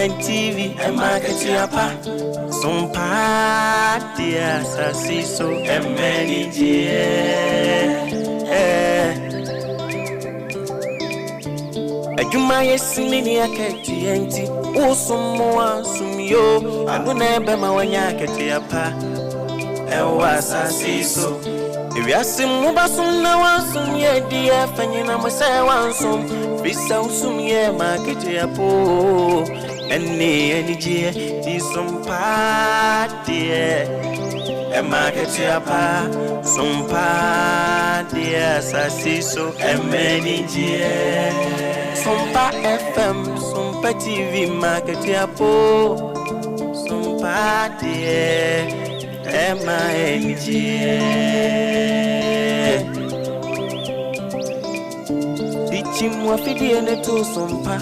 and TV ɛma akatua pa Sompa deɛ asase so ɛma anigyeɛ Adwuma yɛ sini ne akatua nti wosom mo ansom yo ɛno na ɛbɛma wanya akatua pa ɛwɔ asase so Ewiase mu bɛsom na wansom yɛ di ɛfa nyina mo sɛ wansom firi sɛ wosom yɛ ma akatua po ɛne anigyeɛ ti som paa deɛ ɛma akatua pa som paa deɛ asase so ɛma anigyeɛ Sompa FM Sompa TV ma akatua po som paa deɛ ɛma anigyeɛ Dikyim wafidie ne to Sompa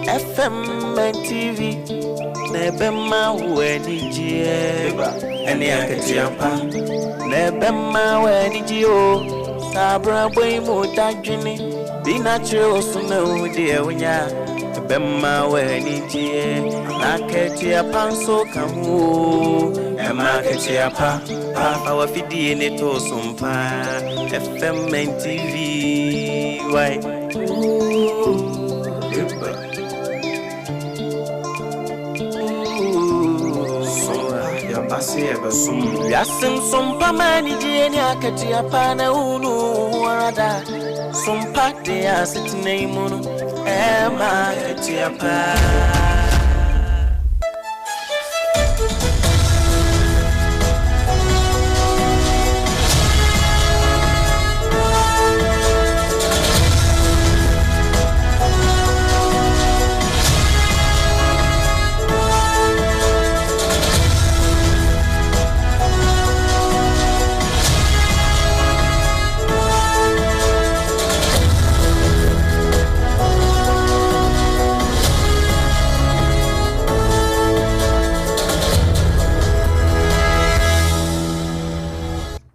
FM and TV na ɛbɛma wo anigyeɛ ɛne akatua pa na ɛbɛma wo anigyeɛ o saa abrabɔ yi mu dadwene bi na kyerɛ wo so na wo deɛ wonya ɛbɛma wo anigyeɛ na akatua pa nso ka ho o ɛma akatua pa pa fa wafidie ne to Sompa FM and TV why Ooh. Yɛba sɛ yɛbɛsom wo. Wiase nsompa ma anigyeɛ ne akatua pa na wonu wo ho ara da sompa de asetena yi mu no ɛma akatua pa.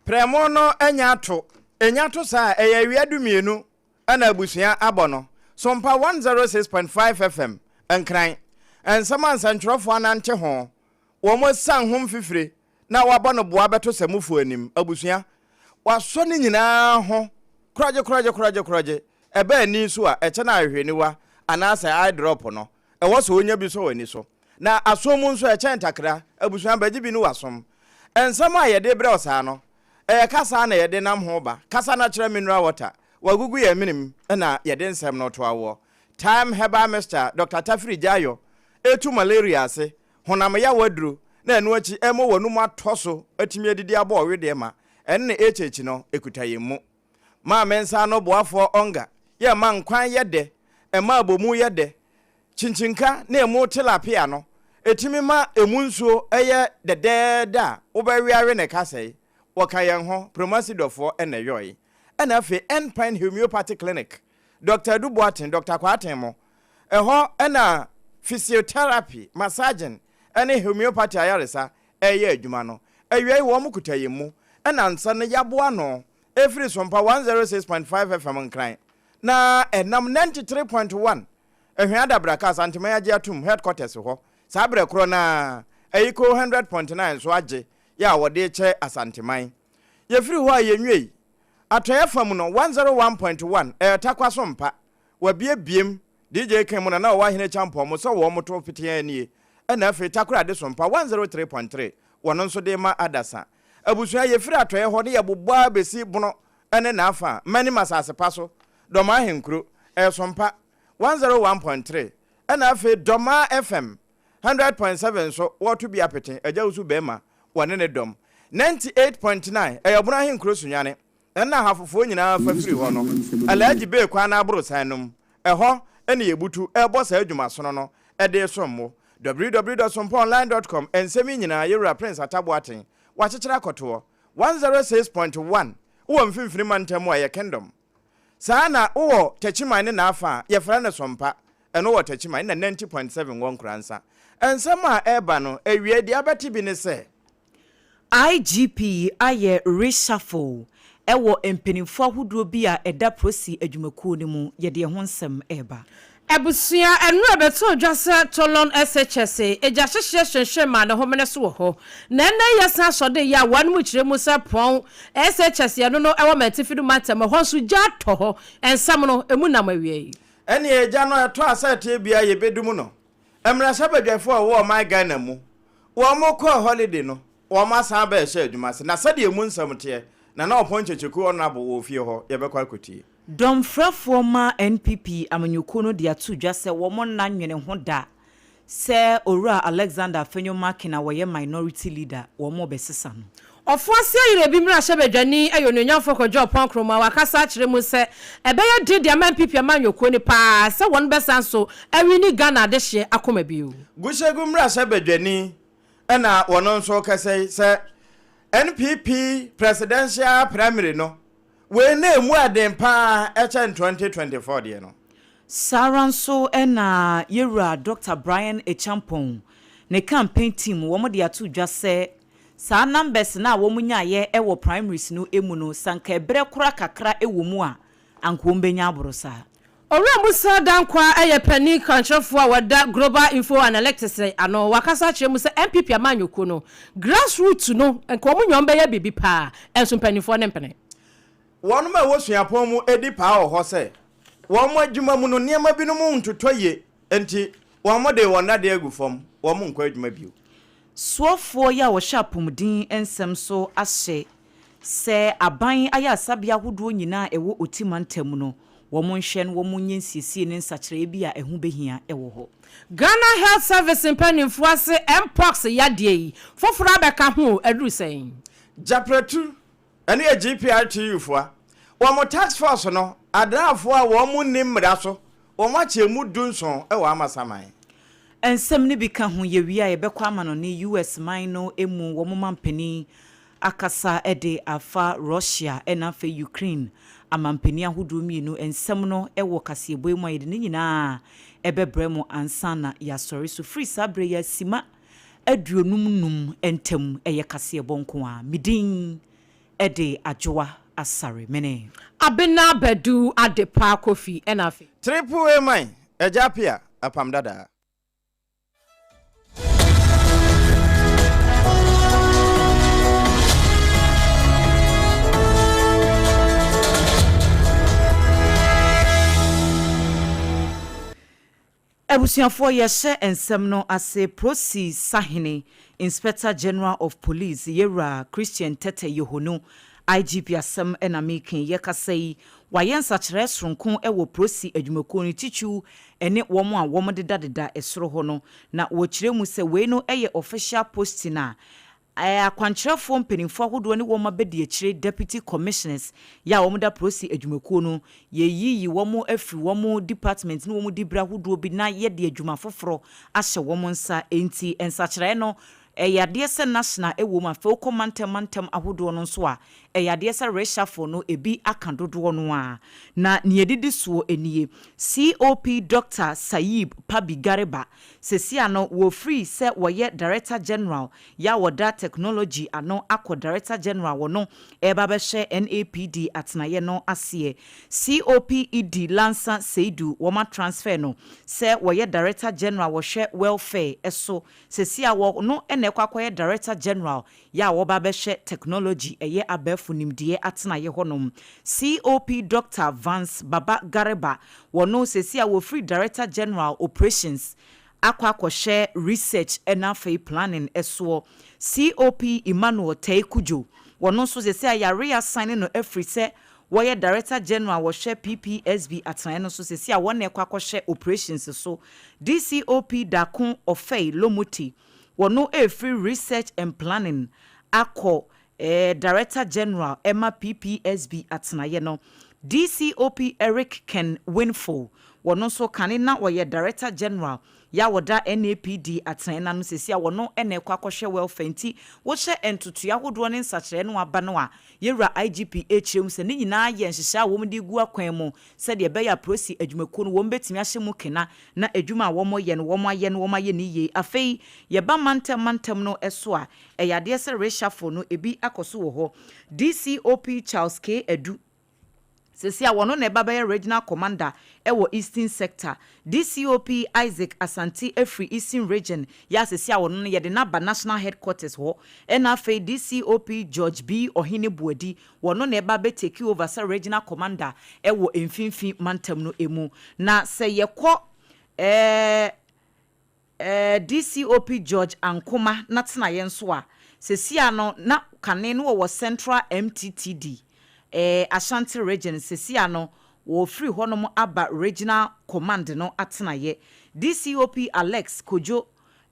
Prɛmo no anya ato. Enya to saa a, ɛyɛ awia dumienu na abusua abɔ no. Sompa 106.5 FM, Nkran. Nsɛm a nsɛntwerɛfoɔ anante ho, wɔasiane ho mfifire na wɔabɔ no boa bɛto samufo anim. Abusua, wɔasɔ ne nyinaa ho korɔgye korɔgye korɔgye korɔgye. Ɛba ani so a, ɛkyɛ no ahwehwɛniwa anaasɛ eye drop no, ɛwɔ sɛ wonya bi sɔ w'ani so. Na asom mu nso, ɛkyɛn ntakra. Abusua, bɛgye bi ne w'asom. Nsɛm a yɛde brɛ wo saa no, ɛyɛ kasa na yɛde nam ho ba. Kasa no kyerɛ mineral water. Wɔagugu yɛn menem na yɛde nsɛm no to awoɔ. Thyme Herbal Mixture, Dɔkta Tafiri Gyayo, ɛtu malaria ase, honam yaw aduro, na ɛno akyi ɛma w'anum atɔ so atumi adidi abɔ ɔwedeɛ ma ɛne ne HH no ɛkuta yɛn mu. Maame nsa ano boafoɔ Onga yɛ ma nkwan yɛ dɛ, ɛma abomu yɛ dɛ. Kyinkyinnka ne ɛmu tilapia no, ɛtumi ma ɛmu nsuo yɛ dɛdɛɛdɛ a wobɛwe awe ne kasɛe. Wɔka yɛn ho, Promasidɔfoɔ na ɛyɔe. Ɛna afei End Point Homeopathy Clinic, Dɔkta Adu Boateng, Dɔkta Kwarteng mo. Ɛhɔ na physiotherapy, massaging ne homeopathy ayaresa reyɛ adwuma no. Awiei wɔn kuta yɛn mu na nsa no yɛaboa ano ɛfiri Sompa 106.5 FM Nkran na ɛnam 93.1 Ahwea Adabraka Asanteman Agye Atum Headquarters hɔ saa berɛ korɔ no ara Ayiko 100.9 nso agye yɛ a wɔde rekyɛ Asanteman. Yɛfiri hɔ a yɛnwiei. Atɔeɛ fam no 101.1 ɛyɛ Tarkwa Sompa Wabiebiem, DJ Ken mu na na ɔwɔ Ahene Kyampɔn mu sɛ wɔn to peteaa nie. Ɛna afei Takoradi Sompa 103.3 wɔno nso de rema adasa. Abusua yɛfiri atɔeɛ hɔ ne yɛbobɔ ara bɛsi Bono ne n'afa a Manim asase pa so, Dɔmaa Ahenkuro, ɛyɛ Sompa 101.3 ɛna afei Dɔmaa FM 100.7 nso wɔreto bi apete Agya Wusu Bɛɛma wɔne ne dɔm 98.9 ɛyɛ Bono Ahenkuro Sunyane Nna ahafofoɔ nyinaa fa firi hɔ no, Alhaji bee kwan no aborosan no mu. Ɛhɔ na yɛbutu rebɔ saa adwumasono no de resom mo. www.sompaonline dot com Nsɛm yi nyinaa, Yɛwura Prince Atta Boateng, wakyekyere akɔtoɔ. 106.1 Wowɔ Mfimfini Mantam mu a, ɛyɛ Kingdom. Saa ara na wowɔ Techiman ne n'afa a, yɛfrɛ no Sompa. Ɛno wɔ Techiman, ɛnna 90.7 wɔ Nkoransa. Nsɛm a ɛreba no, awiei deɛ abɛte bi ne sɛ. IGP ayɛ reshuffle wɔ mpanimfoɔ ahodoɔ bi a ɛda Prosi adwumakuo no mu, yɛde ɛho nsɛm reba. Abusua, Nnora bɛtoo dwa sɛ Tolon SHS gya hyehyeɛ hyenhyen maa ne homene so wɔ hɔ. Na ɛnnɛ yi yɛsan sɔ de yɛ a wɔn mu kyerɛ mu sɛ Pɔn SHS yɛ no no ɛwɔ Mantifi no mantam ɛhɔ nso gya atɔ hɔ. Nsɛm no, emu nam awiei. Ɛneɛ gya no ɛtɔ a sɛ ɛteɛ biara yɛbɛdum no. Mmarahyɛbadwafoɔ a ɛwɔ ɔman Ghana mu, wɔn kɔɔ holiday no, wɔn asan aba ɛhyɛ adwuma ase. Na sɛdeɛ emu nsɛm teɛ, Nana Ɔpɔn Kyekyeku Honourable wɔ ofie hɔ, yɛbɛkɔ akɔtie. Dɔmfrɛfoɔ ma NPP amanyɔkuo no de ato dwa sɛ wɔn nna nwene ho da sɛ Owura Alexander Afenyo Markin a wɔyɛ Minority Leader wɔn rebɛsesa no. Ɔfoase Ayerɛbi mmarahyɛbadwani yɛ Onuonyamfoɔ Kwadwo Ɔpɔn Nkrumah wakasa akyerɛ mu sɛ ɛbɛyɛ den de ama NPP amanyɔkuo no paa sɛ wɔn bɛsan so awini Ghana adehyeɛ akoma bio. Gushegu mmarahyɛbadwani na wɔn nso rekasa yi sɛ NPP presidential primary no Wei na emu yɛ den paa kyɛn 2024 deɛ no. Saa ara nso na yɛwura Dɔkta Bryan Acheampong ne campaign team wɔn de ato dwa sɛ saa numbers no a wɔn nyaeɛ wɔ primaries no mu no sɛ anka ɛberɛ kora kakra wɔ mu a anka wɔn bɛnya aboro saa. Owura Musa Dankwah yɛ panin kwankyerɛfoɔ a wɔda Global Info Analytics ano. Wakasa akyerɛ mu sɛ NPP amanyɔkuo no, grass root no, nka wɔn nya wɔn bɛyɛ biribi paa, nso mpanimfoɔ no mpene. Wɔn a ɛwɔ suapɔn mu di paa wɔ hɔ sɛ wɔn adwuma mu no nneɛma binom ntotɔ yie nti wɔde wɔn nnadeɛ agu fam, wɔnkɔ adwuma bio. Soafoɔ yi a wɔhwɛ apomuden nsɛm so ahyɛ sɛ aban ayaresabea ahodoɔ nyinaa a ɛwɔ Oti mantam mu no, wɔnhwɛ na wɔnyɛ nsiesie ne nsakyeraeɛ bi a ɛho bɛhia wɔ hɔ. Ghana Health Service mpanimfoɔ ase Mpox yadeɛ yi foforɔ abɛka ho o, aduru sɛn? Gyapratu, ɛno yɛ GPRTU foa, wɔn task force no adraafoɔ a wɔn nni mmara so, wɔn akyɛ mu dunson wɔ Amasaman. Nsɛm no bi ka ho, Yɛwie a yɛbɛkɔ amanɔne US man no mu wɔn mampanin akasa de afa Russia na afei Ukraine amampanin ahodoɔ mmienu nsɛm no wɔ kaseɛbɔ yi mu a yɛde ne nyinaa bɛbrɛ mo ansa na yɛasɔre so firi saa berɛ yi ara sima 55 ntam ɛyɛ kaseɛbɔ nko ara. Me din de Adwoa Asare Mene. Abena Badu Adepa Kofi ɛna afei. Triple A man, Agya Appiah, Apam Dadaa. Abusuafoɔ yɛhyɛ nsɛm no ase Prosi Sahene, Inspector General of Police, Yɛwura Christian Tetteh Yohonu, IGP asɛm na meka yi, yɛkasa yi, wayɛ nsakyeraɛ soronko wɔ Prosi adwumakuo no titiriw ne wɔn a wɔdedadeda soro hɔ no, na wɔkyerɛ mu sɛ wei no yɛ official posting a akwankyerɛfoɔ mpanimfoɔ ahodoɔ ne wɔn abadiakyire deputy commissioners yɛ a wɔda Prosi adwumakuo no, yɛyiyi wɔn afiri wɔn department ne wɔn diberɛ ahodoɔ bi na yɛde adwuma foforɔ ahyɛ wɔn nsa. Enti nsakyeraɛ no ɛyɛ adeɛ sɛ national wɔ mu, afei wokɔ mantam mantam ahodoɔ no nso a, ɛyɛ adeɛ sɛ reshuffle no ebi aka dodoɔ no ara. Na nea ɛdidi soɔ nie, COP Dɔkta Sayib Pabi Garba, seesei ano wɔfiri sɛ wɔyɛ Director General yɛ a wɔda Technology ano akɔ Director General wɔno reba abɛhyɛ NAPD atenaeɛ no aseɛ. COP Idi Lansa Seidu wɔn atransfer no sɛ wɔyɛ Director General wɔhwɛ Welfare so, seesei a wɔno na ɛkɔ akɔyɛ Director General yɛ a wɔba abɛhwɛ technology ɛyɛ abɛɛfo nimdeɛ atenaeɛ hɔ nom. COP Dɔkta Vance Baba Garba, wɔno seesei a wɔfiri Director General Operations akɔ akɔhwɛ Research ɛna afei Planning soɔ. COP Emmanuel Tei Kudjo, wɔno nso seesei a yare asane no afiri sɛ wɔyɛ Director General wɔhwɛ PPSB atenaeɛ no so seesei a wɔn na ɛkɔ akɔhwɛ Operations so. DCOP Darko Ofei Lomotey, Wɔno refiri Research and Planning akɔ Director General ma PPSB atenaeɛ no. DCOP Eric Ken Winful, wɔno nso kane na ɔyɛ Director General yɛ a ɔda NAPD atenaeɛ no ano seesei a wɔno na ɛkɔ akɔhwɛ welfare nti wohyɛ ntotoeɛ ahodoɔ ne nsakyeraɛ no aba no a yɛwura IGP rekyerɛ mu sɛ ne nyinaa yɛ nhyehyɛɛ a wɔn de regu akwan mu sɛdeɛ ɛbɛyɛ a polisi adwumakuo no wɔbɛtumi ahyɛ mu kena na adwuma a wɔyɛ no wɔayɛ no wɔayɛ no yie. Afei yɛba mantam mantam no so a, ɛyɛ adeɛ sɛ reshuffle no ebi akɔ so wɔ hɔ. DCOP Charles K. Adu. Seesei a wɔno na ɛba bɛyɛ Regional Commander wɔ Eastern Sector. DCOP Isaac Asante afiri Eastern Region yɛ a seesei a wɔno no yɛde no aba National Headquarters hɔ. Ɛna afei DCOP George B. Ohene Boadi, wɔno na ɛba bɛ take over sɛ Regional Commander wɔ Mfinfin Mantam no mu. Na sɛ yɛkɔ ɛɛ. DCOP George Ankomah n'atenaeɛ nso a, seesei ara no na kane no wɔwɔ Central MTTD, Ashanti Region, seesei ara no wɔfiri hɔnom aba Regional Command no atenaeɛ. DCOP Alex Kojo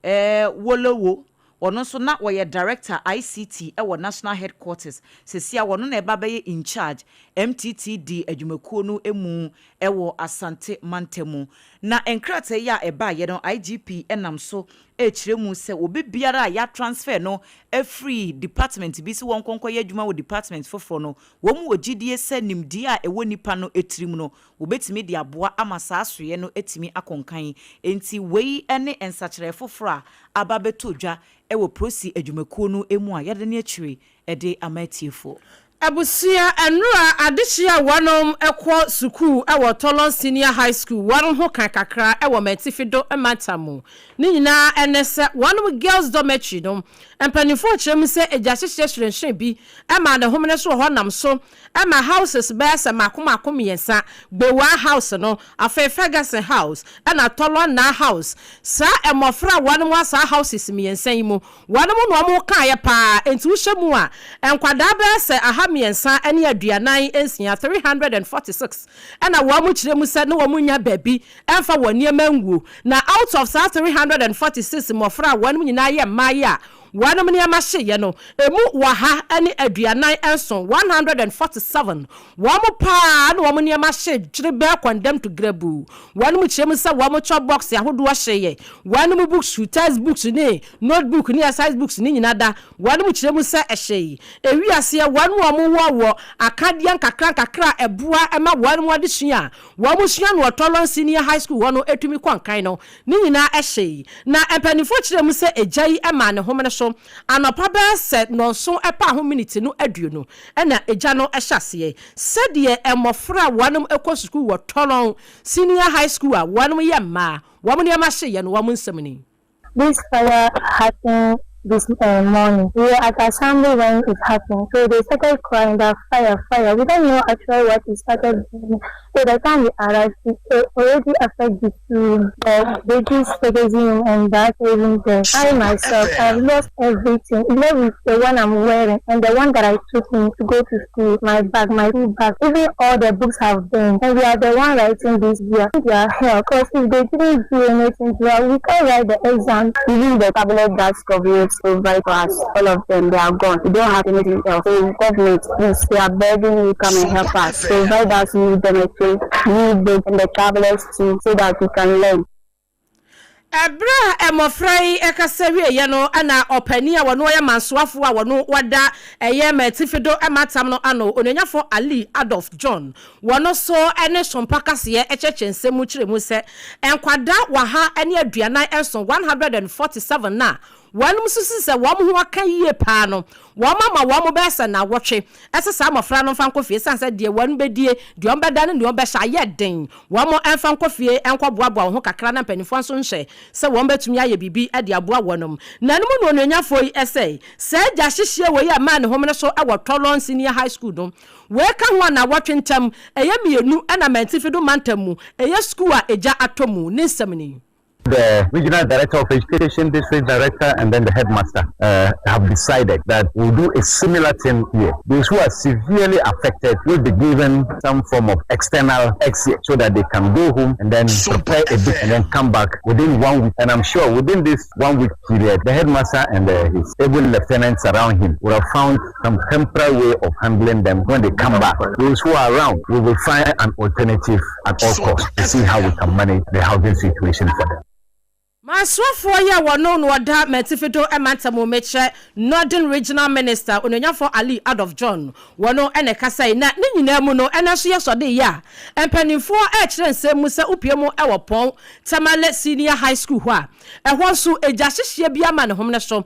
Wolowo, ɔno nso na ɔyɛ Director ICT wɔ National Headquarters, seesei ara ɔno na ɛba bɛyɛ In-Charge MTTD adwumakuo no mu wɔ Asante mantam mu. Na nkrataa yi a ɛbaeɛ no IGP nam so rekyerɛ mu sɛ obi biara a yɛatransfer no afiri department bi sɛ wɔnkɔ nkɔyɛ adwuma wɔ department foforɔ no, wɔn wɔ gyidie sɛ nimdeɛ a ɛwɔ nipa no tirim no, wɔbɛtumi de aboa ama saa asoeɛ no atumi akɔ nkan. Enti wei ne nsakyeraɛ foforɔ a aba abɛtɔ dwa wɔ Prosi adwumakuo no mu a yɛde ne akyire de ama atiefoɔ. Abusua nnora adehye a wɔnom kɔ sukuu wɔ Tolon Senior High School wɔn ho ka kakra wɔ Mantifi do mantam mu. Ne nyinaa ne sɛ wɔnom girls dormitory no mpaninfoɔ kyerɛ mu sɛ egya hyehyeɛ hyerɛnhyerɛn bi maa ne homene so wɔ hɔ nam so ma houses bɛyɛ sɛ maako maako mmiɛnsa, Gbewaa House no, afei Ferguson House ɛna Tolon Naa House. Saa mmɔfra a wɔnom wɔ saa houses mmiɛnsa yi mu Wɔnom na wɔn kaeɛ paa, enti wohyɛ mu a, nkwadaa bɛyɛ sɛ aha mmiɛnsa ne 46, 346, ɛna wɔn kyerɛ mu sɛ na wɔn nnya baabi mfa wɔn nneɛma nguo. Na out of saa 346 mmɔfra a wɔnom nyinaa yɛ mmaa yi a wɔnom nneɛma hyeeɛ no, ɛmu 147, 147, wɔn paa na wɔn nneɛma hyee dwerebɛɛ condemned to grabuu. Wɔnom kyerɛ mu sɛ wɔn chop box ahodoɔ hyeeɛ, wɔnom books, text books ne Notebook ne exercise books ne nyina da wɔnom kyerɛ mu sɛ ɛhyɛi. Ewiaseɛ wɔnom a wɔn wɔ wɔ akadeɛ nkakra nkakra a ɛboa ma wɔnom adesua a wɔn sua no wɔ Tolon Senior High School hɔ no tumi kɔ nkan no ne nyinaa ɛhyɛi. Na mpaninfoɔ kyerɛ mu sɛ egya yi maa ne homene so anɔpa bɛyɛ sɛ nnɔnson ɛpaa ho miniti no 20 na egya no hyɛ aseɛ. Sɛdeɛ mmɔfra a wɔnom kɔ sukuu wɔ Tolon Senior High School a wɔnom yɛ mmaa wɔn nneɛma hyeeɛ no wɔn nsɛm ni. This fire happened this uh, morning. We were at assembly when it happened. So they started crying that fire, fire. We don't know actually what it started doing. So the time we arrived, it already affected the two the baby's packaging and that even there. I myself, I've lost everything, even with the one I'm wearing and the one that I took in to go to school, my bag, my school bag, even all the books have been. And we are the one writing this year. Their help, because if they didn't do anything to us, we can't write the exam. Even the tablet that government provide for us, all of them, they are gone. We don't have anything else. So government, please, we are begging you come and help us. Provide us new dormitory, new books, and the tablets too, so that we can learn. Ɛberɛ a mmɔfra yi kasa wieeɛ no na ɔpanin a ɔno ɔyɛ mansoafoɔ a ɔno ɔda ɛyɛ Matifido mantam no ano, Onuonyafoɔ Ali Adolf John, wɔno nso ne Sompa kaseɛ kyerɛkyerɛ nsɛm mu kyerɛ mu sɛ nkwadaa 147, 147, no a wɔnom susu sɛ wɔn ho aka yie paa no, wɔama wɔn bɛyɛ sɛ nnawɔtwe sɛ saa mmɔfra no mfa nkɔ fie ɛsiane sɛ deɛ wɔn bɛdie, deɛ wɔn bɛda ne deɛ wɔn bɛhyɛ ayɛ den. Wɔn mfa nkɔ fie nkɔboaboa wɔn ho kakra na mpanimfoɔ nso nhyɛ sɛ wɔn bɛtumi ayɛ biribi de aboa wɔnom. Na ɛno mu na onuonyafoɔ yi sɛe saa gya hyehyeɛ wei a ɛmaa ne homene so wɔ Tolon Senior High School no. Wei ka ho a nnawɔtwe ntam ɛyɛ mmienu na Mantifido mantam mu ɛyɛ sukuu a egya atɔ mu. Ne nsɛm ni. The regional director of education, district director, and then the headmaster have decided that we'll do a similar thing here. Those who are severely affected will be given some form of external exit so that they can go home and then prepare a bit and then come back within one week. And I'm sure within this one week period, the headmaster and his able lieutenants around him will have found some temporary way of handling them when they come back. Those who are around, we will find an alternative at all costs to see how we can manage the housing situation for them. Mansoafoɔ yi a wɔno na wɔda Mantifido mantam mu mekyerɛ Northern Regional Minister Onuonyamfoɔ Ali Adolf John wɔno na ɛkasae na ne nyinaa mu no ɛno nso yɛ sɔdeyɛ a mpaninfoɔ ɛrekyerɛ nsɛm mu sɛ wopue mu wɔ Pɔn Tamale Senior High School hɔ a ɛhɔ nso egya hyehyeɛ bi ama ne homene so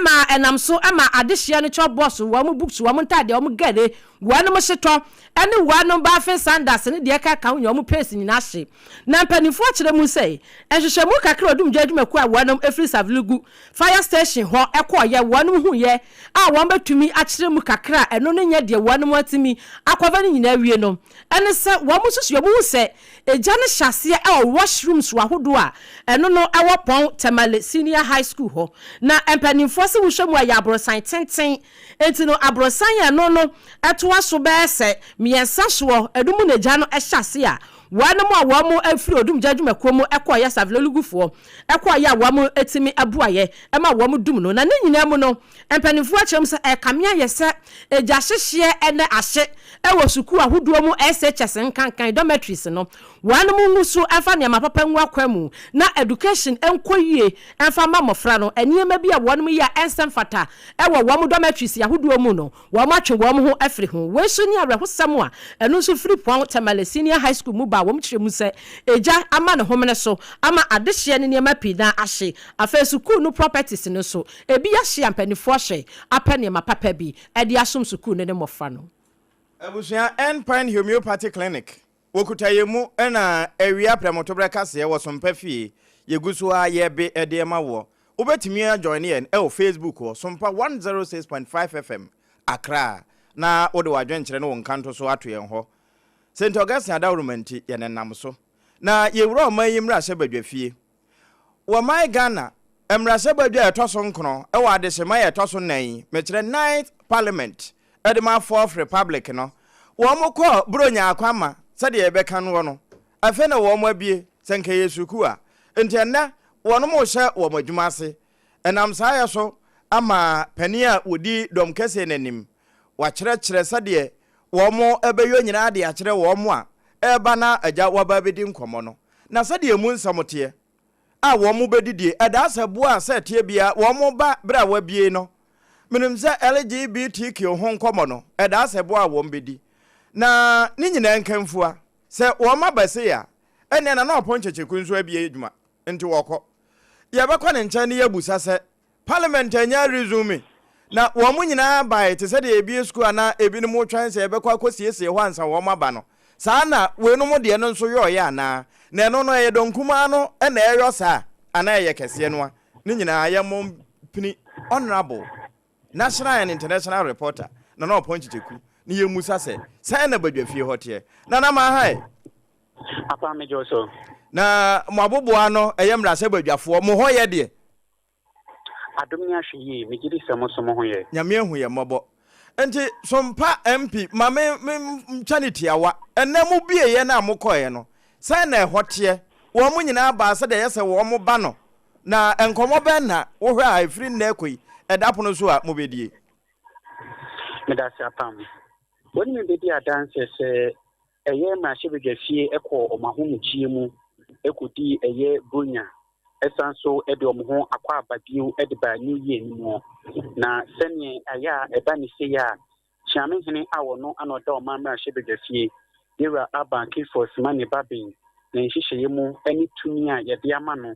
ma ɛnam so ma adehyeɛ no kyɛw bɔs wɔn books wɔn ntaadeɛ wɔn gɛre wɔnom hyetɔ ɛne wɔnom baafin sandals ne deɛ ɛkeka ho nyinaa wɔn pace nyinaa hye. Na mpanimfoɔ kyerɛ mu sɛ, nhwehwɛmu kakra a odumgya adwumakuo a wɔnom firi Savelugu Fire Station hɔ kɔeɛ wɔnom huiɛ a wɔn bɛtumi akyerɛ mu kakra a ɛno no nyɛ deɛ wɔnom atumi akɔva no nyinaa awie no ɛne sɛ wɔn susu wɔn hu sɛ egya no hyɛ aseɛ wɔ washrooms ahodoɔ a ɛno no ɛwɔ Pɔn Tamale Senior High School hɔ. Na mpanimfoɔ se wohwɛ mu a ɛyɛ aborosan tenten enti no aborosan a ɛno no ɛtoa so bɛyɛ sɛ mmiɛnsa soɔ ɛno mu na egya no hyɛ aseɛ a Wɔnom a wɔn firi odumgya adwumakuo mu kɔeɛ Savelugufoɔ kɔeɛ a wɔn tumi boaeɛ ma wɔn dum no. Na ne nyinaa mu no, mpaninfoɔ akyerɛ mu sɛ ɛrekame ayɛ sɛ egya hyehyeɛ ne ahye wɔ sukuu ahodoɔ mu SHS nkankan, dormitories no. Wɔnom ngu so mfa nneɛma papa ngu akwan mu na education nkɔ yie mfa mma mmɔfra no. Nneɛma bi a wɔnom yɛ a ɛnsɛ mfata wɔ wɔn dormitories ahodoɔ mu no, Wɔatwe wɔn ho afiri ho. Wei nso ne awerɛhosɛm a ɛno nso firi Pɔn Tamale Senior High School mu ba a wɔkyerɛ mu sɛ egya ama ne homene so ama adehyeɛ ne nneɛma pii na ahye. Afei sukuu no properties no nso, ebi ahye a mpanimfoɔ hwɛ apɛ nneɛma papa bi de asom sukuu no ne mmɔfra no. Abusua End Point Homeopathy Clinic, Wɔkuta yɛn mu na awia prɛmotoberɛ kaseɛ wɔ Sompa fie, yɛgu so ara yɛbe de rema woɔ. Wobɛtumi a joine yɛn wɔ Facebook hɔ, Sompa 106.5 FM, Accra, na wode w'adwenkyerɛ ne wo nkanto so ato yɛn hɔ. St. Augustine adaworoma nti, yɛnenam so. Na yɛwura ɔman yi mmarahyɛbadwafie. Wɔ man Ghana mmarahyɛbadwa a ɛtɔ so nkron wɔ adehyeman a ɛtɔ so nnan yi, mekyerɛ Ninth Parliament de ma Fourth Republic no, wɔn kɔɔ Buronya Akwamma sɛdeɛ yɛbɛka noɔ no, afei na wɔn abue, sɛ nka ɛyɛ sukuu a. Nti ɛnnɛ wɔnom rehyɛ wɔn adwuma ase. Ɛnam saa yɛ so ama panin a wɔdi dɔm kɛseɛ no anim, wakyerɛkyerɛ sɛdeɛ wɔn bɛyɔ nyinaa de akyerɛ wɔn a ɛreba na agya wɔaba abɛdi nkɔmmɔ no. Na sɛdeɛ emu nsɛm teɛ a wɔbɛdidie, ɛdaa sɛ boɔ a sɛ ɛteɛ biara wɔba berɛ a wɔabue no. Menim sɛ LGBTQ ho nkɔmmɔ no, ɛdaa sɛ boɔ a wɔbɛdi. Na ne nyinaa nkamfua, sɛ wɔaba sei a, ɛnneɛ Nana Ɔpɔn Kyekyeku nso abue adwuma, nti wɔkɔ. Yɛbɛkɔ ne nkyɛn na yɛabusa sɛ, Parliament anya resume, na wɔn nyinaa bae te sɛ deɛ yɛbue sukuu a na ebinom retwɛn sɛ yɛbɛkɔ akɔsiesie hɔ ansa wɔn aba no. Saa na weinom deɛ no nso yɔeɛ anaa? Na ɛno no ɛyɛ dɔn kumaa no na ɛyɔ saa anaa ɛyɛ kɛseɛ no a? Ne nyinaa yɛmmɔ mpini Honourable National and International Reporter Nana Ɔpɔn Kyekyeku na yɛmmusa sɛ, sɛn na badwafie hɔ teɛ? Nana Mahae! Apa megye wo so. Na mo aboboa ano ɛyɛ mmarahyɛbadwafoɔ, mo hɔ yɛ deɛ? Adom ne ahwɛyie, megye di sɛ mo nso mo ho yɛ. Nyame ahu yɛn mmɔbɔ. Nti Sompa MP ma me me ntwa no tiawa, ɛnnɛ mo bieɛ no a mo kɔeɛ no, sɛn na ɛhɔ teɛ? Wɔn nyinaa baa sɛdeɛ ɛyɛ sɛ wɔn ba no, na nkɔmmɔ bɛn na wohwɛ a ɛfiri nnɛ rekɔ yi ɛda pono so a mobɛdie? Medase Apam. Wo ne me bɛdi adanseɛ sɛ ɛyɛ mmarahyɛbadwafie kɔɔ wɔn ahomegyeɛ mu kɔdii ɛyɛ Buronya san so de wɔn ho akwaaba bio de baa New Year no mu. Na sɛdeɛ ɛyɛ a ɛba ne sei a, Kyeamehene a ɔno ana ɔda ɔman mmarahyɛbadwafie, Yɛwura Alban Kifos Mane Babin, ne nhyehyɛeɛ mu ne tumi a yɛde ama no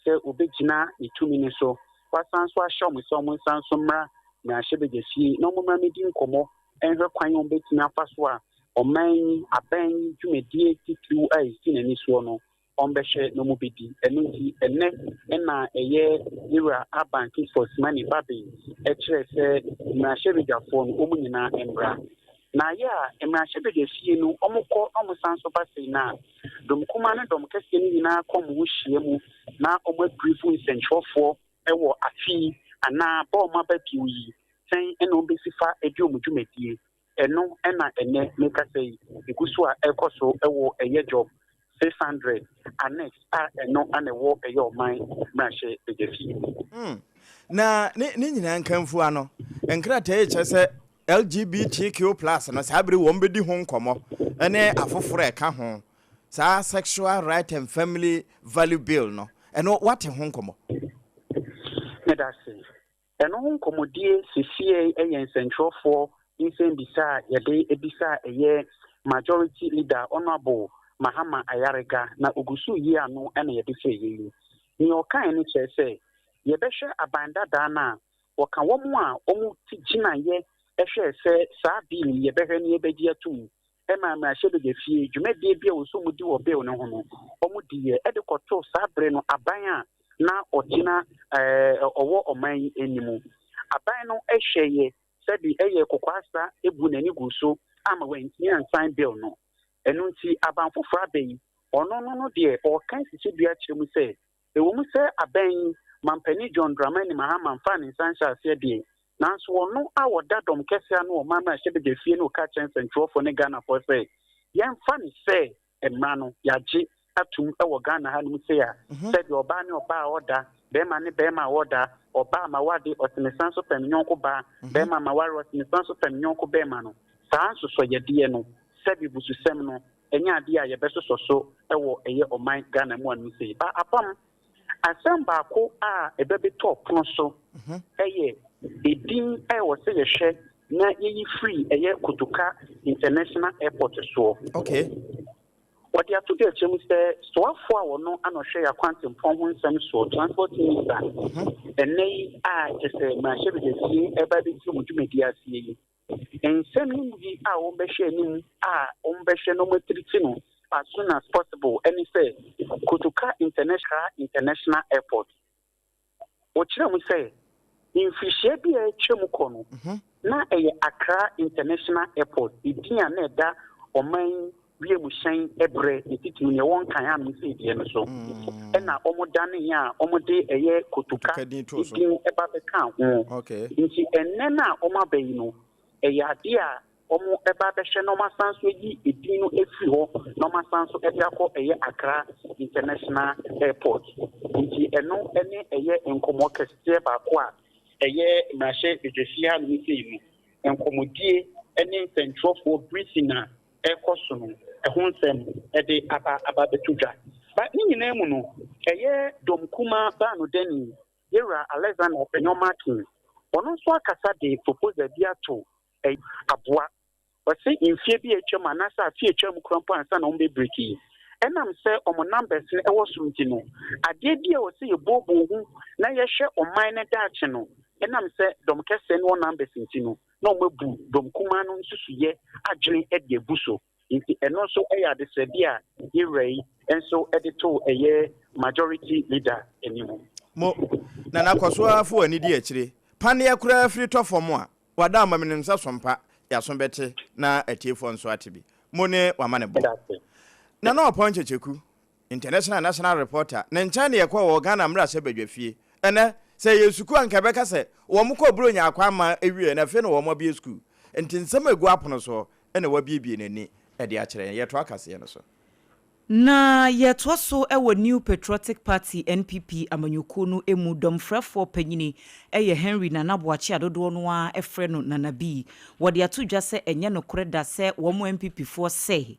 sɛ ɔbɛgyina ne tumi no so, wasan nso ahyɛ wɔn sɛ wɔn nsan nso mmra mmarahyɛbadwafie na wɔn mmra mmɛdi nkɔmmɔ nhwɛ kwan a wɔbɛtumi afa so a ɔman yi aban yi dwumadie titiriw a ɛsi n'ani soɔ no wɔbɛhwɛ na wɔbɛdi. Ɛno nti, ɛnnɛ na ɛyɛ Yewura Alban Kingsford Sumani Bagbin kyerɛɛ sɛ mmarahyɛbadwafoɔ no wɔn nyinaa mmra. Na ayɛ a mmarahyɛbadwafie no wɔkɔ na wɔsan nso ba sei no a, dɔm kumaa ne dɔm kɛseɛ no nyinaa kɔ wɔn ho hyia mu na wɔabrifu nsɛntwerɛfoɔ wɔ afe yi anaa bɔ wɔn aba bio yi sɛn na wɔbɛsi fa adi wɔn dwumadie. Ɛno na ɛnnɛ mekasa yi, ɛgu so a ɛrekɔ so wɔ ɛyɛ Job 600 Annex a ɛno na ɛwɔ ɛyɛ ɔman mmarahyɛ badwafie. Mm. Na ne ne nyinaa nkamfua no, nkrataa yi kyerɛ sɛ LGBTQ plus no saa bere wɔn bɛdi ho nkɔmmɔ ne afoforo a ɛka ho. Saa Sexual Right and Family Value Bill no. Ɛno woate ho nkɔmmɔ? Medase. Ɛno ho nkɔmmɔdie sesiei yɛ nsɛntwerɛfoɔ nsɛmbisa a yɛde bisa a ɛyɛ Majority Leader Honourable Mahama Ayariga na ɔgu so reyi ano na yɛde sɛ yei. Nea ɔkaeɛ no kyerɛ sɛ yɛbɛhwɛ aban dadaa no a wɔka wɔn a wɔte gyinaeɛ hwɛɛ sɛ saa bill yi yɛbɛhwɛ na yɛbɛgye atom ma mmarahyɛbadwafie dwumadie bi a wɔsɛ wɔdi wɔ bill no ho no wɔdiiɛ de kɔtoo saa bere no aban a na ɔgyina ɔwɔ ɔman yi anim. Aban no hwɛeɛ sɛde ɛyɛ kokoasa bu n'ani guu so ama wantumi ansan bill no. Ɛno nti aban foforɔ aba yi, ɔno no no deɛ ɔreka sisi dua kyerɛ mu sɛ Ɛwɔ mu sɛ abɛn yi, Manpanin John Dramani Mahama mfaa ne nsa nhyɛɛ aseɛ deɛ, nanso ɔno a ɔda dɔm kɛseɛ ano wɔ ɔman mmarahyɛbadwafie no reka akyerɛ nsɛntwerɛfoɔ ne Ghanafoɔ sɛ, yɛmfa no sɛ mmara no, yɛagye atum wɔ Ghana hanom sei a, sɛdeɛ ɔbaa ne ɔbaa a ɔda, barima ne barima a ɔda, ɔbaa ma wade, ɔse mesan so pɛ me yɔnko baa, barima ma ware, ɔse mesan so pɛ me yɔnko barima no, saa nsosɔyɛdeɛ no, sɛbe bususɛm no, ɛnyɛ adeɛ a yɛbɛsosɔ so wɔ ɛyɛ ɔman Ghana mu anom sei. Ba apam, asɛm baako a ɛbɛbetɔ pono so yɛ edin a ɛwɔ sɛ yɛhwɛ na yɛyi firi ɛyɛ Kotoka International Airport soɔ. Okay. Wɔde ato dwa akyerɛ mu sɛ soafoɔ a wɔno ana ɔhwɛ yɛn akwantempɔn ho nsɛm soɔ, Transport Minister, ɛnnɛ yi a kyerɛ sɛ mmarahyɛbadwafie ɛreba abɛdi wɔn dwumadie aseɛ yi, Nsɛm no mu bi a wɔbɛhwɛ anim a wɔbɛhwɛ na wɔatiriti no as soon as possible ne sɛ Kotoka International International Airport. Wɔkyerɛ mu sɛ mfirihyia bi a atwam kɔ no, na ɛyɛ Accra International Airport, edin a na ɛda ɔman wiemhyɛn brɛ ne titiriw nea ɛwɔ Nkan anom sei deɛ no so ɛna wɔdaneeɛ a wɔde ɛyɛ Kotoka din ba bɛkaa ho. Nti ɛnnɛ no a wɔaba yi no, ɛyɛ adeɛ a wɔba abɛhwɛ na wɔasan nso ayi edin no afiri hɔ na wɔasan nso de akɔ ɛyɛ Accra International Airport. Nti ɛno ne ɛyɛ nkɔmmɔ kɛseɛ baako a ɛyɛ mmarahyɛ badwafie hanom sei no, nkɔmmɔdie ne nsɛntwerɛfoɔ briefing a ɛrekɔ so no ho nsɛm de aba aba abɛto dwa. But ne nyinaa mu no, ɛyɛ dɔm kumaa baanodani, Yɛwura Alexander Afenyo Markin, ɔno nso akasa de proposal bi ato ɛyɛ aboa. Ɔse mfeɛ bi a atwam anaasɛ afe a atwam koraa mpo ansa na wɔn bɛ break yi, ɛnam sɛ wɔn numbers no ɛwɔ soro nti no, adeɛ bi a ɛwɔ sɛ yɛbooboo ho na yɛhwɛ ɔman no daakye no, ɛnam sɛ dɔm kɛseɛ no wɔ numbers nti no, na wɔabu dɔm kumaa no nsusuiɛ adwene de agu so. Nti ɛno nso yɛ adesrɛdeɛ a yɛn wura yi nso de too ɛyɛ majority leader anim. Mo, Nana kɔ so ara fa w'ani di akyire. Paneɛ koraa firi tɔ fam a, wada ama menim sɛ sompa, yɛaso bɛte na atiefoɔ nso ate bi. Mo ne w'amanebɔ. Nana Ɔpɔn Kyekyeku, International National Reporter, ne nkyɛn na yɛkɔɔ wɔ Ghana mmarahyɛbadwafie. Ɛnnɛ, sɛ ɛyɛ sukuu a anka ɛbɛka sɛ wɔkɔɔ Buronya Akwamma wieɛ na afei na wɔabue sukuu. Nti nsɛm a ɛgu apono soɔ na wabuebue n'ani de akyerɛ yɛn. Yɛtoa kaseɛ no so. Na yɛtoa so wɔ New Patriotic Party, NPP, amanyɔkuo no mu, dɔmfrɛfoɔ panyini yɛ Henry Nana Boakye a dodoɔ no ara frɛ no Nana Bii. Wɔde ato dwa sɛ ɛnyɛ nokorɛ da sɛ wɔn NPP foɔ sɛ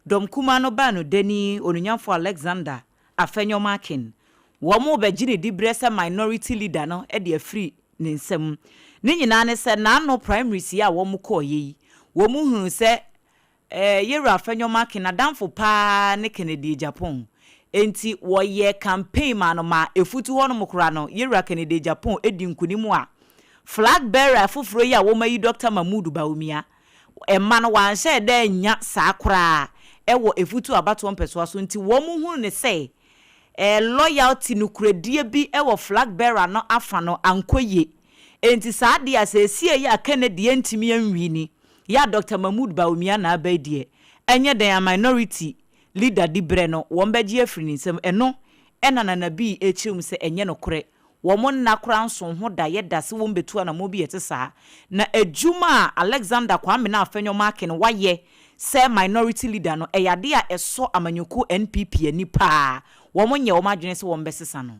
Dɔm kumaa no baa no dani Onunyamfo Alexander Afenyo Markin. Wɔrebɛgye ne diberɛ sɛ Minority Leader no de afiri ne nsam. Ne nyinaa ne sɛ n'ano primaries yi a wɔkɔeɛ yi, wɔhunuu sɛ Yɛwura Afenyo Markin n'adamfo pa ara ne Kennedy Agyapong. Enti wɔyɛɛ campaign maa no maa ɛfutu hɔnom koraa no, Yɛwura Kennedy Agyapong di nkunim a flag bearer foforɔ yi a wɔayi Dɔkta Mahmood Bawumia Mma no wɔanhyɛɛ da annya saa koraa wɔ efutu abatoɔ mpɛsoa so nti wɔn hunu no sɛ loyalty, nokorɛdie bi wɔ flag bearer no afa no ankɔ yie. Enti saa adeɛ a seesie yi a Kennedy antumi anwini yɛ a Doctor Mahmood Bawumia na aba yi deɛ ɛnyɛ dɛn a minority leader diberɛ no wɔn bɛgye afiri ne nsam. Ɛno na Nana Bii rekyerɛ mu sɛ ɛnyɛ nokorɛ Wɔn nna koraa nsoo ho da yɛ da sɛ wɔbɛtu anammɔn bi a ɛte saa. Na adwuma a Alexander Kwame Afenyo Markin wayɛ sɛ Minority Leader no, ɛyɛ adeɛ a ɛsɔ amanyɔkuo NPP ani pa ara. Wɔnyɛ wɔn adwene sɛ wɔbɛsesa no.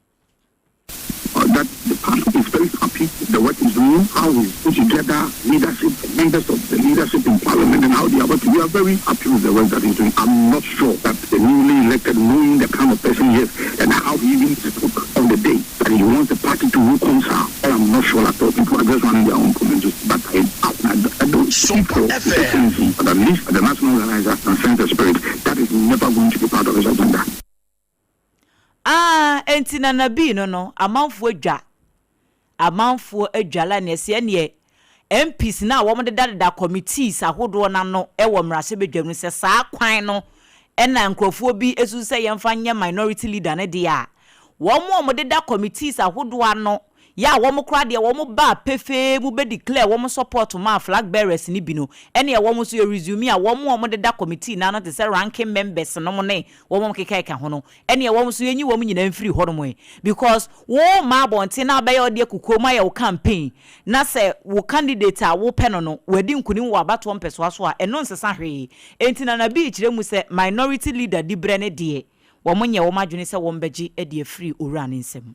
That the party is very happy with the work he's doing, how he's put together leadership, members of the leadership in parliament. parliament and how they are working. We are very happy with the work that he's doing. I'm not sure that the newly elected, knowing the kind of person he is and how he even spoke on the day that he wants the party to reconcile. I'm not sure at all. People are just running their own comments. But I, I, I don't see for Excellency, but at least the national organizer and sense the spirit. That is never going to be part of his agenda. Ah, enti na nabii no no, amanfoɔ adwa, amanfoɔ adwa la neɛ sɛ ɛneɛ MPs no a wɔn dedadeda committees ahodoɔ no ano wɔ mmarahyɛbadwam no sɛ saa kwan no na nkurɔfoɔ bi susu sɛ yɛmfa nyɛ minority leader no deɛ a, wɔn a wɔdeda committees ahodoɔ ano yɛ a wɔn koraa deɛ wɔn baa pefee mu bɛ declare wɔn support maa flag bearers no bi no, ɛneɛ wɔn nso yɛ resume a wɔn a wɔdeda committee no ano te sɛ ranking members nom ne wɔn a wɔkeka ho no, ɛneɛ wɔn nso yɛnyi wɔn nyinaa mfiri hɔnom ɛ because wo mma abɔnten na abɛyɛ ɔdeɛ kokoam ayɛ wo campaign na sɛ wo candidate a wopɛ no no wadi nkunim wɔ abatoɔ mpɛsoa so a ɛno nsesa hwee. Enti Nana Bii kyerɛ mu sɛ minority leader diberɛ no deɛ wɔn nyɛ wɔn adwene sɛ wɔn bɛgye de afiri owura no nsam.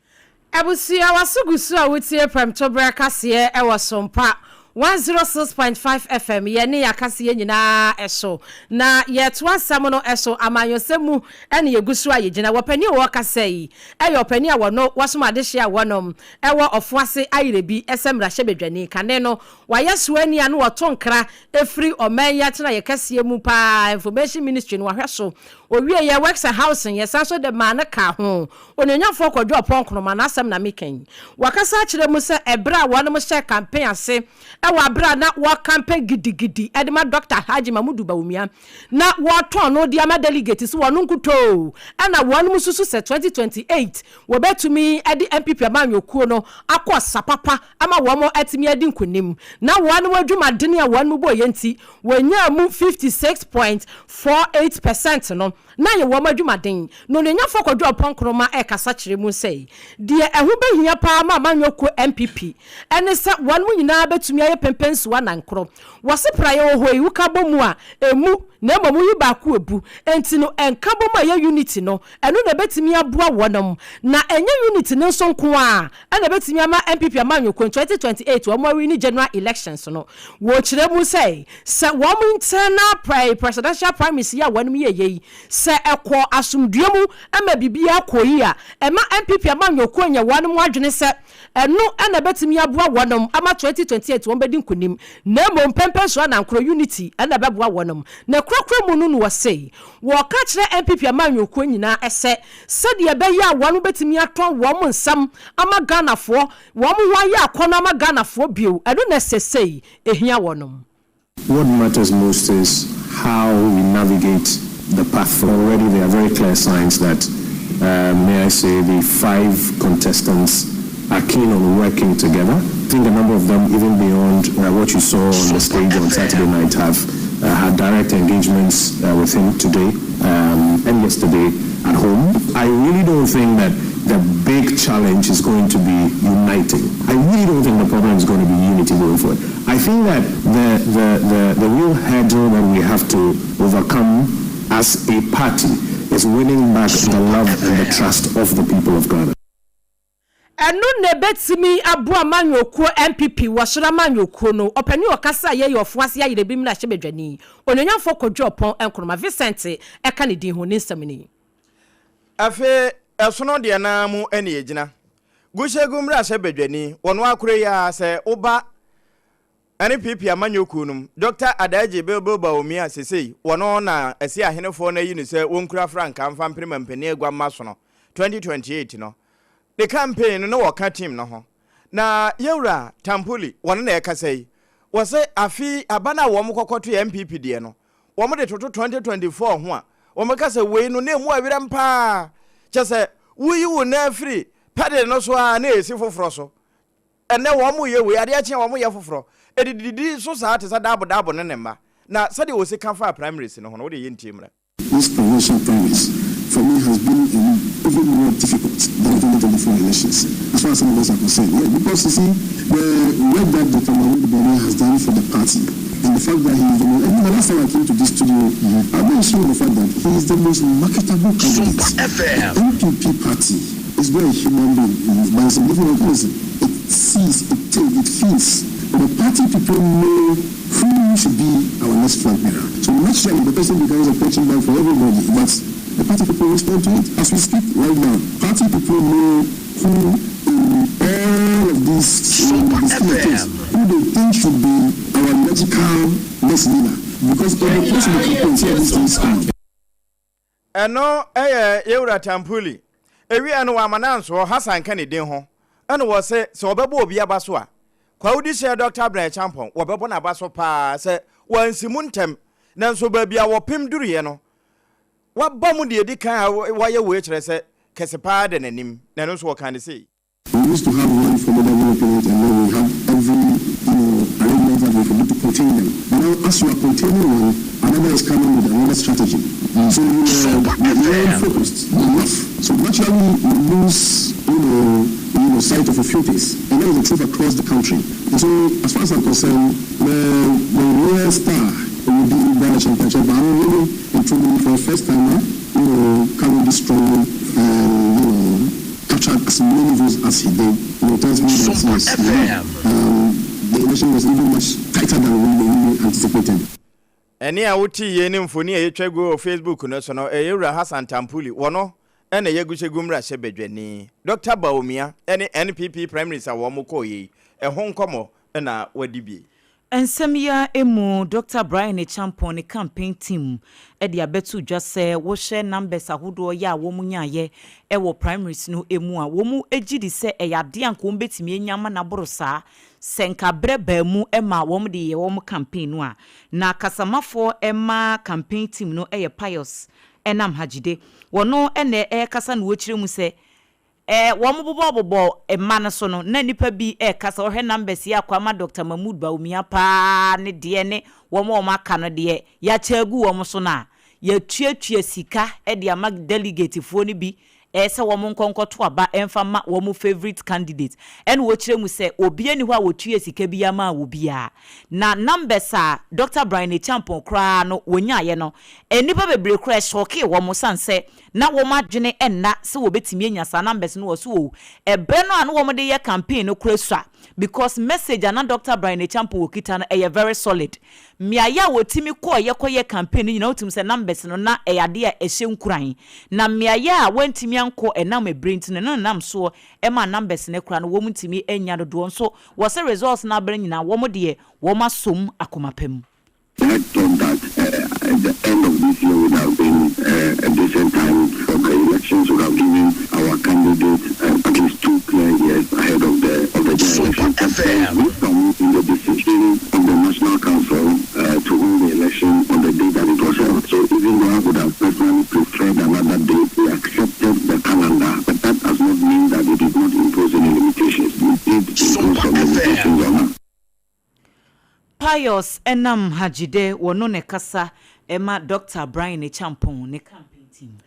Abusua, w'aso gu so a wotie Prɛmtoberɛ kaseɛ wɔ Sompa 106.5 FM, yɛne yɛn akaseɛ nyinaa so. Na yɛretoa nsɛm no so, amanyɔsɛm mu na yɛgu so a yɛgyina. Wɔpanin a ɔrekasa yi yɛ ɔpanin a wɔno wɔsom adehyeɛ a wɔnom wɔ Ɔfoase Ayerɛbi sɛ mmarahyɛbadwani. Kane no, wayɛ soani a na ɔto nkra firi ɔman yi atenaeɛ kɛseɛ mu pa ara, Information Ministry no wahwɛ so. Ɔwieeɛ, Works and Housing, yɛsan nso de maa no kaa ho. Onuonyamfoɔ Kwadwo Ɔpɔn Nkrumah n'asɛm na meka yi. Wakasa akyerɛ mu sɛ ɛberɛ a wɔnom hyɛɛ campaign ase wɔ aberɛ a na wɔrecampaign gidigidi de ma Dɔkta Alhaji Mamudu Bawumia na wɔretɔn no de ama delegate sɛ wɔn nkutoo na wɔnom susu sɛ 2028 wɔbɛtumi de NPP amanyɔkuo no akɔ sa papa ama wɔn atumi adi nkunim na wɔnom adwumadene a wɔnom bɔeɛ nti wɔnyaa mu 56.48 percent no. Na ayɛ wɔn adwumaden. Na Onuonyafoɔ Kwadwo Ɔpɔn Nkrumah rekasa kyerɛ mu sɛ, deɛ ɛho bɛhia pa ara ma amanyɔ kuo NPP ne sɛ wɔn mo nyinaa bɛtumi ayɛ pɛmpɛnsuo anankorɔ. Wɔse praeɛ wɔ hɔ yi, woka bɔ mu a, ɛmmu, na mmom woyi baako a ɛbu. Enti no, nkabom a ɛyɛ unity no, ɛno na ɛbɛtumi aboa wɔnom. Na ɛnyɛ unity no nso nko ara na ɛbɛtumi ama NPP amanyɔ kuo in 2028 wɔn awini general elections no. Wɔkyerɛ mu sɛ, sɛ wɔn internal presidential primaries yi a wɔnom yɛeɛ yi, sɛ ɛkɔɔ asomdwoeɛ mu ma biribiara kɔɔ yie a, ɛma NPP amanyɔkuo nyɛ wɔnom adwene sɛ ɛno na ɛbɛtumi aboa wɔnom ama 2028 wɔn bɛdi nkunim, na mmom mpɛmpɛnsoɔ anankorɔ, unity, na ɛbɛboa wɔnom. Na korakora mu no na wɔse wɔka kyerɛ NPP amanyɔkuo nyinaa sɛ, sɛdeɛ ɛbɛyɛ a wɔnom bɛtumi atɔn wɔn nsɛm ama Ghanafoɔ, wɔn ho ayɛ akɔnnɔ ama Ghanafoɔ bio, ɛno na sesei ɛhia wɔnom. What matters most is how we navigate the path. Already there are very clear signs that, uh, may I say, the five contestants are keen on working together. I think a number of them, even beyond uh, what you saw on the stage on Saturday night, have uh, had direct engagements uh, with him today um, and yesterday at home. I really don't think that the big challenge is going to be uniting. I really don't think the problem is going to be unity going forward. I think that the, the, the, the real hurdle that we have to overcome as a party is winning back the love and the trust of the people of Ghana. Ɛno na ɛbɛtumi aboa amanyɔkuo NPP wɔ soro amanyɔkuo no. Ɔpanin a ɔkasa yɛ yɛ Ɔfoase Ayerɛbi mmarahyɛbadwani, Onuonyamfoɔ Kwadwo Ɔpɔn Nkrumah Vincent ɛka ne din ho, ne nsɛm ni. Afei ɛsono deɛ no ara mu na yɛgyina. Gushegu mmarahyɛbadwani, wɔno ara koro yi ara, sɛ woba NPP amanyɔ kuo no mu, Dɔkta Adaagye Bilbil Bawumia sesei wɔno na ɛse ahenefoɔ no ayi no sɛ wɔnkura frankaa mfa mpere mampanin agua mma sono 2028 no. Ne campaign no na wɔka team no ho. Na Yɛwura Tampuli wɔno na ɛkasa yi, wɔse afe yi aba no a wɔn kɔkɔtoeɛ NPP deɛ no, wɔde toto 2024 ho a, wɔka sɛ wei no na emu ɛwerɛm paa. Kyɛ sɛ woyi wo nan firi pedal no so ara na ɛsi foforɔ so. Ɛnnɛ wɔyɛ wei, adeɛ kye a wɔyɛ foforɔ. Ɛdididi so saa te sɛ Daabo Daabo ne ne mma. Na sɛdeɛ wɔsi ka faa primaries no ho no, wo deɛ yɛntie mmra. This presidential primaries for me has been even more difficult than the 2024 elections, as far as some of us are concerned. Yeah, because you see, the work that Dr. Mahmoud Bawumia has done for the party, and the fact that he is the most, I mean, the last time I came to this studio, mm-hmm. I mentioned the fact that he is the most marketable candidate. The NPP party is not a human being, but it's a living organism. It sees, it takes, it feels. The party people know who should be our next flag bearer. So naturally, the person becomes a punching bag for everybody. But the party people respond to it. As we speak right now, party people know who in all of these, in the scheme of things, who they think should be our logical next leader. Because in the course of the campaign, see how these things come. Ɛno yɛ Yewura Tampuli. Ewia no wama nansoɔ Hassan ka ne din ho ɛna wɔse sɛ wɔbɛbɔ obi aba so a, Kwawu Dehyeɛ Dɔkta Abena Acheampong wɔbɛbɔ n'aba so paa sɛ wansi mu ntɛm. Nanso baabi a wɔpem duruiɛ no, waba mu deɛ ɛdi kan a wayɛ wei kyerɛ sɛ kɛse paa da n'anim na ɛno nso wɔkaa no sei. We used to have one formidable opponent and then we had every, you know, arrangement that we could do to contain them. But now as you are containing one, another is coming with another strategy. So you were, you weren't focused enough. So naturally you lose, you know, you know, sight of a few things. And that is the truth across the country. And so as far as I'm concerned, the, the real star will be Ghana Championship. But I'm really and truly for the first time, you know, coming this strongly and, you know, captured as many votes as he did. You know, tells me that yes, um, the election was even much tighter than we really anticipated. Ɛnne a wote yei ne mfoni a yɛtwa gu wɔ Facebook no so no, ɛyɛ Wura Hassan Tampuli, wɔno na ɛyɛ Gushegu mmarahyɛbadwani. Dɔkta Bawumia ne NPP primaries a wɔn kɔɔ yei, ɛho nkɔmmɔ na wadi bi. Nsɛm yi ara mu, Dɔkta Brian Acheampong ne campaign team de abɛto dwa sɛ wohwɛ numbers ahodoɔ yɛ a wɔn nyaeɛ wɔ primaries no mu a, wɔn gye di sɛ ɛyɛ adeɛ a anka wɔn bɛtumi anya ama no aboro saa sɛ nka berɛ baa mu ma wɔn de yɛ wɔn campaign no a. Na kasamafoɔ ma campaign team no yɛ Pius Enam Hajide. Wɔno na ɛrekasa na wɔkyerɛ mu sɛ Eh, wɔn bobɔ bobɔ mma no so no, na nnipa bi reka sɛ wɔhwɛ numbers yi akɔ ama Doctor Mahmood Bawumia paa ne deɛ ne wɔn a wɔn aka no deɛ yɛakyɛ agu wɔn so no a, yɛatuatua sika de ama delegate foɔ no bi eh, sɛ wɔn nkɔ nkɔto aba mfa mma wɔn favourite candidate. Ɛna wɔkyerɛ mu sɛ obiara nni hɔ a wɔtuaa sika biara maa obiara. Na numbers a Doctor Bryan Acheampong koraa no wɔnyaeɛ no, nnipa bebree koraa ɛshockee wɔn sane sɛ Na wɔn adwene nna sɛ wɔbɛtumi anya saa numbers no wɔ so oo. Ɛberɛ no a na wɔn de yɛ campaign no koraa sua because message a na Doctor Brian Acheampong ɔkita no ɛyɛ very solid. Mmeaeɛ a wɔtumi kɔeɛ kɔyɛɛ campaign no nyinaa wotumi sɛ numbers no na ɛyɛ adeɛ a ɛhyɛ nkuran. Na mmeaeɛ a wɔantumi ankɔ ɛnam ɛberɛ nti no ɛno na ɛnam soɔ ɛmaa numbers no koraa no wɔn ntumi annya dodoɔ nso wɔ sɛ results no aba no nyinaa wɔn deɛ wɔn asɔ mu akoma pa mu. I thought that uh, at the end of this year would have been uh, a decent time for the elections, would have given our candidates uh, at least two clear years ahead of the of the general election. But wisdom in the decision of the National Council uh, to hold the election on the day that it was held. So even though I would have personally preferred another date, we accepted the calendar. But that does not mean that it did not impose any limitations. It did impose some limitations on us. Pius nam Hajide wɔ no na ɛkasa ma Dɔkta Brian Acheampong ne campaign team.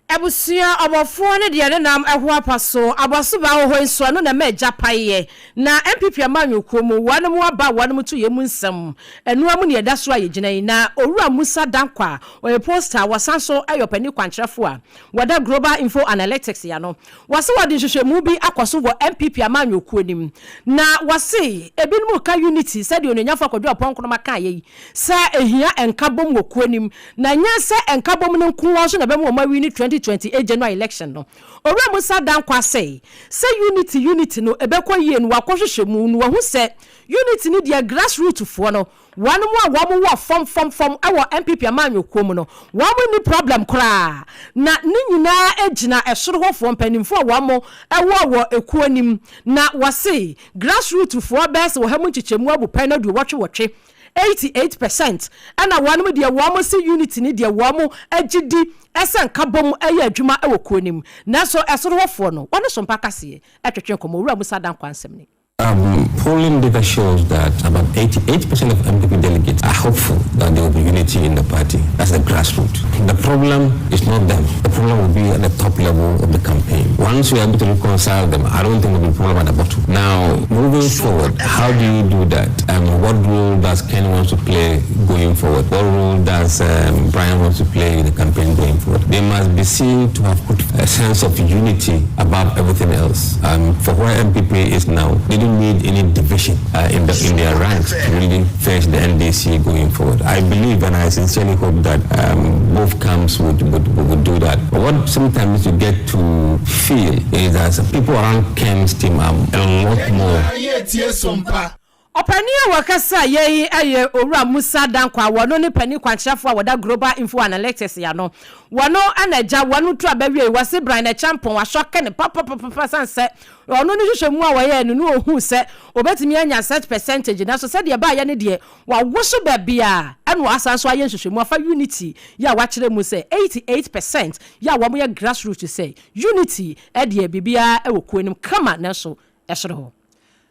Abusua ɔbɔfoɔ ne deɛ ne nam ho apa so abɔso baa wɔ hɔ yi nso ɛno na ɛma agya paeɛ na NPP amanyɔkuo mu wɔnom aba a wɔnom to yɛn mu nsɛm ɛnoa mu na yɛda so a yɛgyina yi na Owura Musa Dankwa a ɔyɛ poster a wɔsan so yɛ ɔpanin kwankyerɛfoɔ a wɔda Global Info Analytics ano Wɔse wɔde nhwehwɛmu bi akɔ so wɔ NPP amanyɔkuo no mu na wɔse ebinom reka unity sɛdeɛ Onuonyamfoɔ Kwadwo Ampong Nkrumah kaeɛ yi sɛ ɛhia nkabom wɔ kuo no mu na nyɛ sɛ nkabom no nko ara nso na ɛbɛma wɔn awini 2028 general election no. Owura Musa Dankwah se sɛ unity unity no ɛbɛkɔ yie no wakɔhwehwɛ mu na wahu sɛ unity no deɛ grassroot foɔ no Wɔnom a wɔn wɔ fam fam fam wɔ NPP amanyɔkuo mu no, wɔn nni problem koraa. Na ne nyinaa gyina ɛsoro hɔ foɔ mpaninfoɔ a wɔn wɔ wɔ ekuo no mu. Na wɔse grass root foɔ bɛyɛ sɛ ɔha mu nkyekyɛmu abupɛn aduowɔtwe wɔtwe, 88%, ɛna wɔnom deɛ wɔn se unity no deɛ wɔn gye di sɛ nkabom yɛ adwuma wɔ kuo no mu. Nanso ɛsoro hɔ foɔ no, wɔne Sompa Kaseɛ twetwe nkɔmmɔ. Owura Musa Dankwa nsɛm ni. Um, polling data shows that about 88% of MPP delegates are hopeful that there will be unity in the party. That's the grassroots. The problem is not them. The problem will be at the top level of the campaign. Once we are able to reconcile them, I don't think there will be a problem at the bottom. Now, moving forward, how do you do that? Um, what role does Ken want to play going forward? What role does um, Brian want to play in the campaign going forward? They must be seen to have put a sense of unity above everything else. Um, for where MPP is now, they didn't need any division uh, in, the, in their ranks to really face the NDC going forward. I believe and I sincerely hope that um, both camps would, would, would do that. But what sometimes you get to feel is that people around Ken's team are a lot more. Ɔpanin a wɔkasa yɛ yi yɛ Owura Musa Dankwa, wɔno ne panin kwankyerɛfoɔ a wɔda Global Info Analytics ano. Wɔno na agya wɔno tu aba wiei, wɔse Brian Acheampong asɔke no papapapapa sane sɛ ɔno ne nhwehwɛmu a wɔyɛɛ no no ɔhuu sɛ ɔbɛtumi anya such percentage nanso sɛdeɛ ɛbaeɛ no deɛ wawoso baabiara ɛna wasan nso ayɛ nhwehwɛmu afa Unity yɛ a wakyerɛ mu sɛ 88% yɛ a wɔn yɛ grassroots sɛ Unity deɛ biribiara wɔ kuo no mu kama nanso ɛsoro hɔ.